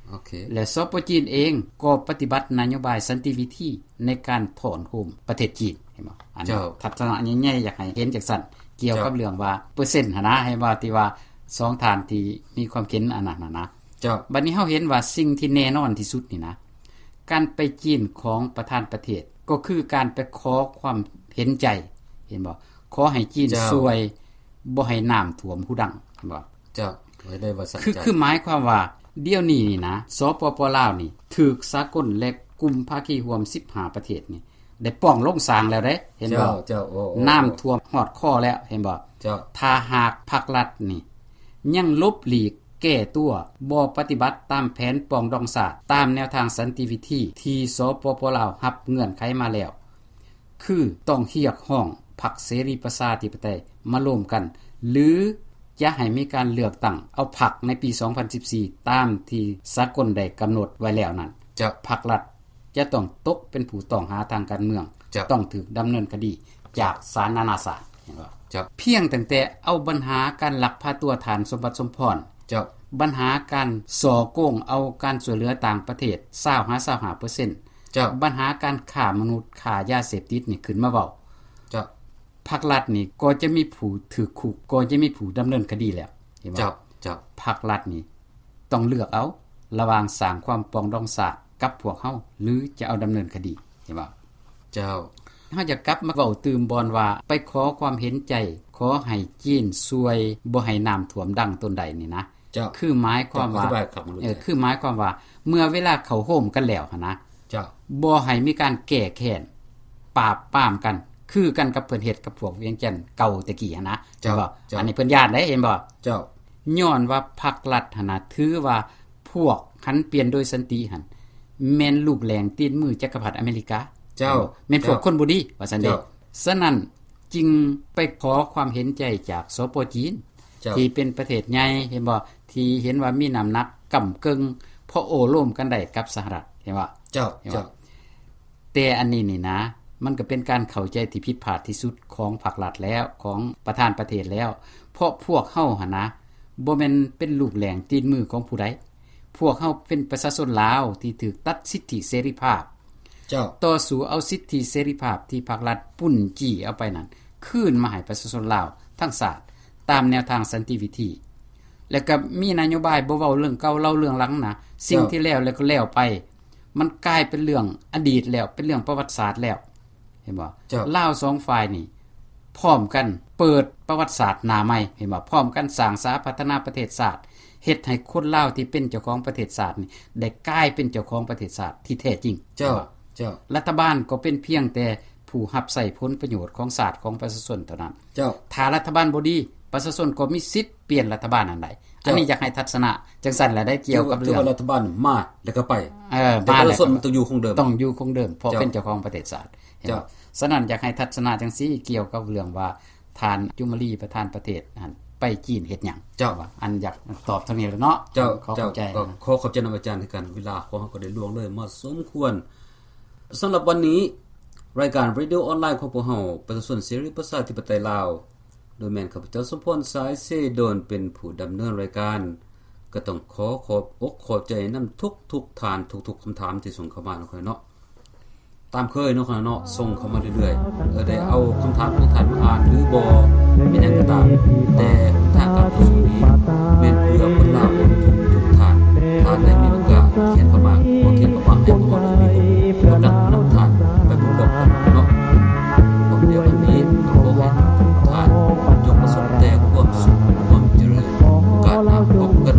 ໂອເຄ. ແລະ ສປ ຈີນເອງກໍປະຕິບັດນະໂຍບາຍສັນຕິວິທີໃນການຖອນໂຮມປະເທດຈີນ ເຫັນບໍ່? ອັນ ເຈົ້າ. ທັດສະນະໃຫຍ່ໆ ຢາກໃຫ້ເຫັນຈັ່ງຊັ້ນ ກ່ຽວກັບ ເຈົ້າ ເລື່ອງວ່າເປີເຊັນຫັ້ນນະ ເຫັນບໍ່? ທີ່ວ່າສອງທ່ານທີ່ມີຄວາມເຫັນອັນນັ້ນຫັ້ນນະ. ເຈົ້າ. ບັດນີ້ເຮົາເຫັນວ່າສິ່ງທີ່ແນ່ນອນທີ່ສຸດນີ້ນະ ການໄປຈີນຂອງປະທານປະເທດ ກໍຄືການໄປຂໍຄວາມເຫັນໃຈ ເຫັນບໍ່? ຂໍໃຫ້ຈີນ ເຈົ້າ ຊ່ວຍບໍ່ໃຫ້ນ້ຳຖ້ວມຫູດັງ ເຫັນບໍ່? ເຈົ້າ. ຄື ຄືໝາຍຄວາມວ່າ ດຽວນີ້ນີ້ນະ ສປປ ລາວນີ້ ຖືກສາກົນ ແລະ ກຸ່ມພາຄີຮ່ວມສິບຫ້າປະເທດນີ້ ໄດ້ປ້ອງລົງສາງແລ້ວເດ້ ເຫັນບໍ່? ເຈົ້າ ເຈົ້າ. ໂອ້ ໂອ້ ໂອ້ ນ້ຳຖ້ວມຮອດຄໍແລ້ວ ເຫັນບໍ່? ເຈົ້າ. ຖ້າຫາກພັກລັດນີ້ ຍັງຫຼົບຫຼີກແກ້ຕົວ ບໍ່ປະຕິບັດຕາມແຜນປອງດອງຊາດ ຕາມແນວທາງສັນຕິວິທີທີ່ ສປປ ລາວ ຮັບເງື່ອນໄຂມາແລ້ວ ຄືຕ້ອງຮຽກຮ້ອງພັກເສລີປະຊາທິປະໄຕມາລວມກັນ ຫຼື ຈະໃຫ້ມີການເລືອກຕັ້ງເອົາພັກໃນປີສອງພັນສິບສີ່ ຕາມທີ່ສາກົນໄດ້ກຳນົດໄວ້ແລ້ວນັ້ນ ເຈົ້າ. ພັກລັດ ຈະຕ້ອງຕົກເປັນຜູ້ຕ້ອງຫາທາງການເມືອງ ເຈົ້າ ຕ້ອງຖືກດຳເນີນຄະດີຈາກສານນານາຊາດ ເຫັນບໍ່? ເຈົ້າ. ພຽງຕັ້ງແຕ່ເອົາບັນຫາການລັກພາຕົວທ່ານສົມບັດ ສົມພອນ ເຈົ້າ. ບັນຫາການສໍ້ໂກງເອົາການຊ່ວຍເຫຼືອຕ່າງປະເທດ ຊາວຫາຊາວຫ້າເປີເຊັນ ເຈົ້າ. ບັນຫາການຄ້າມະນຸດ ຄ້າຢາເສບຕິດນີ້ຂຶ້ນມາເວົ້າ ເຈົ້າ. ພັກລັດນີ້ກໍຈະມີຜູ້ຖືກຄຸກ ກໍຈະມີຜູ້ດຳເນີນຄະດີແລ້ວ ເຫັນບໍ່? ເຈົ້າ ເຈົ້າ. ພັກລັດນີ້ຕ້ອງເລືອກເອົາ ລະຫວ່າງສ້າງຄວາມປອງດອງຊາດກັບພວກເຮົາ ຫຼື ຈະເອົາດຳເນີນຄະດີ ເຫັນບໍ່? ເຈົ້າ. ເຮົາຈະກັບມາເວົ້າຕື່ມບ່ອນວ່າ ໄປຂໍຄວາມເຫັນໃຈ ຂໍໃຫ້ຈີນຊ່ວຍບໍ່ໃຫ້ນ້ຳຖ້ວມດັງຕົນໃດນີ້ນະ ເຈົ້າ. ຄືໝາຍຄວາມວ່າ ເຈົ້າ ອະທິບາຍຄັບ ເອີ ຄືໝາຍຄວາມວ່າ ເມື່ອເວລາເຂົ້າໂຮມກັນແລ້ວຫັ້ນນະ ເຈົ້າ. ບໍ່ໃຫ້ມີການແກ້ແຄ້ນ ປາບປາມກັນ ຄືກັນກັບເພິ່ນເຮັດກັບພວກວຽງຈັນເກົ່າແຕ່ກີ້ຫັ້ນນະ ເຈົ້າ ເຫັນບໍ່? ເຈົ້າ. ອັນນີ້ເພິ່ນຢ້ານເດ້ ເຫັນບໍ່? ເຈົ້າ. ຍ້ອນວ່າພັກລັດຫັ້ນນະ ຖືວ່າພວກຫັນປ່ຽນໂດຍສັນຕິຫັ້ນ ແມ່ນລູກແຫຼງຕີນມືຈັກກະພັດອາເມລິກາ ເຈົ້າ. ແມ່ນພວກ ເຈົ້າ ຄົນບໍ່ດີ ວ່າຊັ້ນເດ້. ເຈົ້າ. ສະນັ້ນຈຶ່ງໄປຂໍຄວາມເຫັນໃຈຈາກ ສປ ຈີນ ເຈົ້າ. ທີ່ເປັນປະເທດໃຫຍ່ ເຫັນບໍ່? ທີ່ເຫັນວ່າມີນ້ຳໜັກກ້ຳເກິ່ງ ພໍໂອ້ລົມກັນໄດ້ກັບສະຫະລັດ ເຫັນບໍ່? ເຈົ້າ ເຈົ້າ. ແຕ່ອັນນີ້ນີ້ນະ ມັນກໍເປັນການເຂົ້າໃຈທີ່ຜິດພາດທີ່ສຸດຂອງພັກລັດແລ້ວ ຂອງປະທານປະເທດແລ້ວ ເພາະພວກເຮົາຫັ້ນນະ ບໍ່ແມ່ນເປັນລູກແຫຼງຕີນມືຂອງຜູ້ໃດ. ພວກເຮົາເປັນປະຊາຊົນລາວທີ່ຖືກຕັດສິດທິເສລີພາບ ເຈົ້າ. ຕໍ່ສູ້ເອົາສິດທິເສລີພາບທີ່ພັກລັດປຸ້ນຈີ້ເອົາໄປນັ້ນ ຄືນມາໃຫ້ປະຊາຊົນລາວທັງຊາດ ຕາມແນວທາງສັນຕິວິທີ ແລະ ກໍມີນະໂຍບາຍບໍ່ເວົ້າເລື່ອງເກົ່າເລົ່າເລື່ອງຫຼັງນະ ສິ່ງ ເຈົ້າ ທີ່ແລ້ວແລ້ວກໍແລ້ວໄປ ມັນກາຍເປັນເລື່ອງອະດີດແລ້ວ ເປັນເລື່ອງປະຫວັດສາດແລ້ວ ເຫັນບໍ່? ເຈົ້າ. ລາວສອງຝ່າຍນີ້ພ້ອມກັນເປີດປະຫວັດສາດໜ້າໃໝ່ ເຫັນບໍ່? ພ້ອມກັນສ້າງສາພັດທະນາປະເທດຊາດ ເຮັດໃຫ້ຄົນລາວທີ່ເປັນເຈົ້າຂອງປະເທດຊາດນີ້ ໄດ້ກາຍເປັນເຈົ້າຂອງປະເທດຊາດທີ່ແທ້ຈິງ ເຈົ້າ. ເຫັນບໍ່? ເຈົ້າ. ລັດຖະບານກໍເປັນພຽງແຕ່ຜູ້ຮັບໃຊ້ຜົນປະໂຫຍດຂອງຊາດ ຂອງປະຊາຊົນເທົ່ານັ້ນ ເຈົ້າ. ຖ້າລັດຖະບານບໍ່ດີ ປະຊາຊົນກໍມີສິດປ່ຽນລັດຖະບານນັ້ນໄດ້ ເຈົ້າ. ອັນນີ້ຢາກໃຫ້ທັດສະນະຈັ່ງຊັ້ນແຫຼະໄດ້ ກ່ຽວກັບເລື່ອງ ຖືວ່າລັດຖະບານມາແລ້ວກໍໄປ ເອີ ແຕ່ປະຊາຊົນມັນຕ້ອງຢູ່ຄົງເດີມ ຕ້ອງຢູ່ຄົງເດີມ ເພາະ ເຈົ້າ ເປັນເຈົ້າຂອງປະເທດຊາດ ເຫັນບໍ່? ເຈົ້າ. ສະນັ້ນຢາກໃຫ້ທັດສະນະຈັ່ງຊີ້ ກ່ຽວກັບເລື່ອງວ່າ ທ່ານຈຸມມະລີ ປະທານປະເທດຫັ້ນ ໄປຈີນເຮັດຫຍັງ? ເຈົ້າ. ອັນຢາກຕອບເທົ່ານີ້ແຫຼະເນາະ ເຈົ້າ. ຂໍຂອບໃຈ ເຈົ້າ. ກໍ ນະ ຂໍຂອບໃຈນຳອາຈານຄືກັນ ເວລາຂອງເຮົາກໍໄດ້ລ່ວງເລີຍມາສົມຄວນ. ສຳລັບວັນນີ້ ລາຍການເຣດິໂອອອນລາຍຂອງພວກເຮົາ ປະຊາຊົນເສລີປະຊາທິປະໄຕລາວ ໂດຍແມ່ນຂ້າພະເຈົ້າ ສົມພອນ ສາຍເຊໂດນ ເປັນຜູ້ດຳເນີນລາຍການ ກໍຕ້ອງຂໍຂອບອົກຂອບໃຈນຳທຸກໆທ່ານ ທຸກໆຄຳຖາມທີ່ສົ່ງເຂົ້າມາເນາະ ເນາະ. ຕາມເຄີຍເນາະ ເນາະ ສົ່ງເຂົ້າມາເລື້ອຍໆ ເອີ ໄດ້ເອົາຄຳຖາມຂອງທ່ານມາອ່ານຫຼືບໍ່ ແມ່ນຫຍັງກໍຕາມ ແຕ່ທາງການຕໍ່ສູ້ນີ້ແມ່ນເພື່ອຄົນລາວທຸກໆທ່ານ. ທ່ານໄດ້ມີໂອກາດຂຽນເຂົ້າມາ ກໍຂຽນເຂົ້າມາໃຫ້ພວກເຮົາໄດ້ມີຄວາມຮູ້ ກໍນຳນຳທ່ານໄປພ້ອມໆກັນເນາະ. ພ້ອມດຽວກັນນີ້ກໍຂໍໃຫ້ທຸກໆທ່ານຈົ່ງປະສົບແຕ່ຄວາມສຸກ ຄວາມຈະເລີນ. ໂອກາດໜ້າພົບກັນ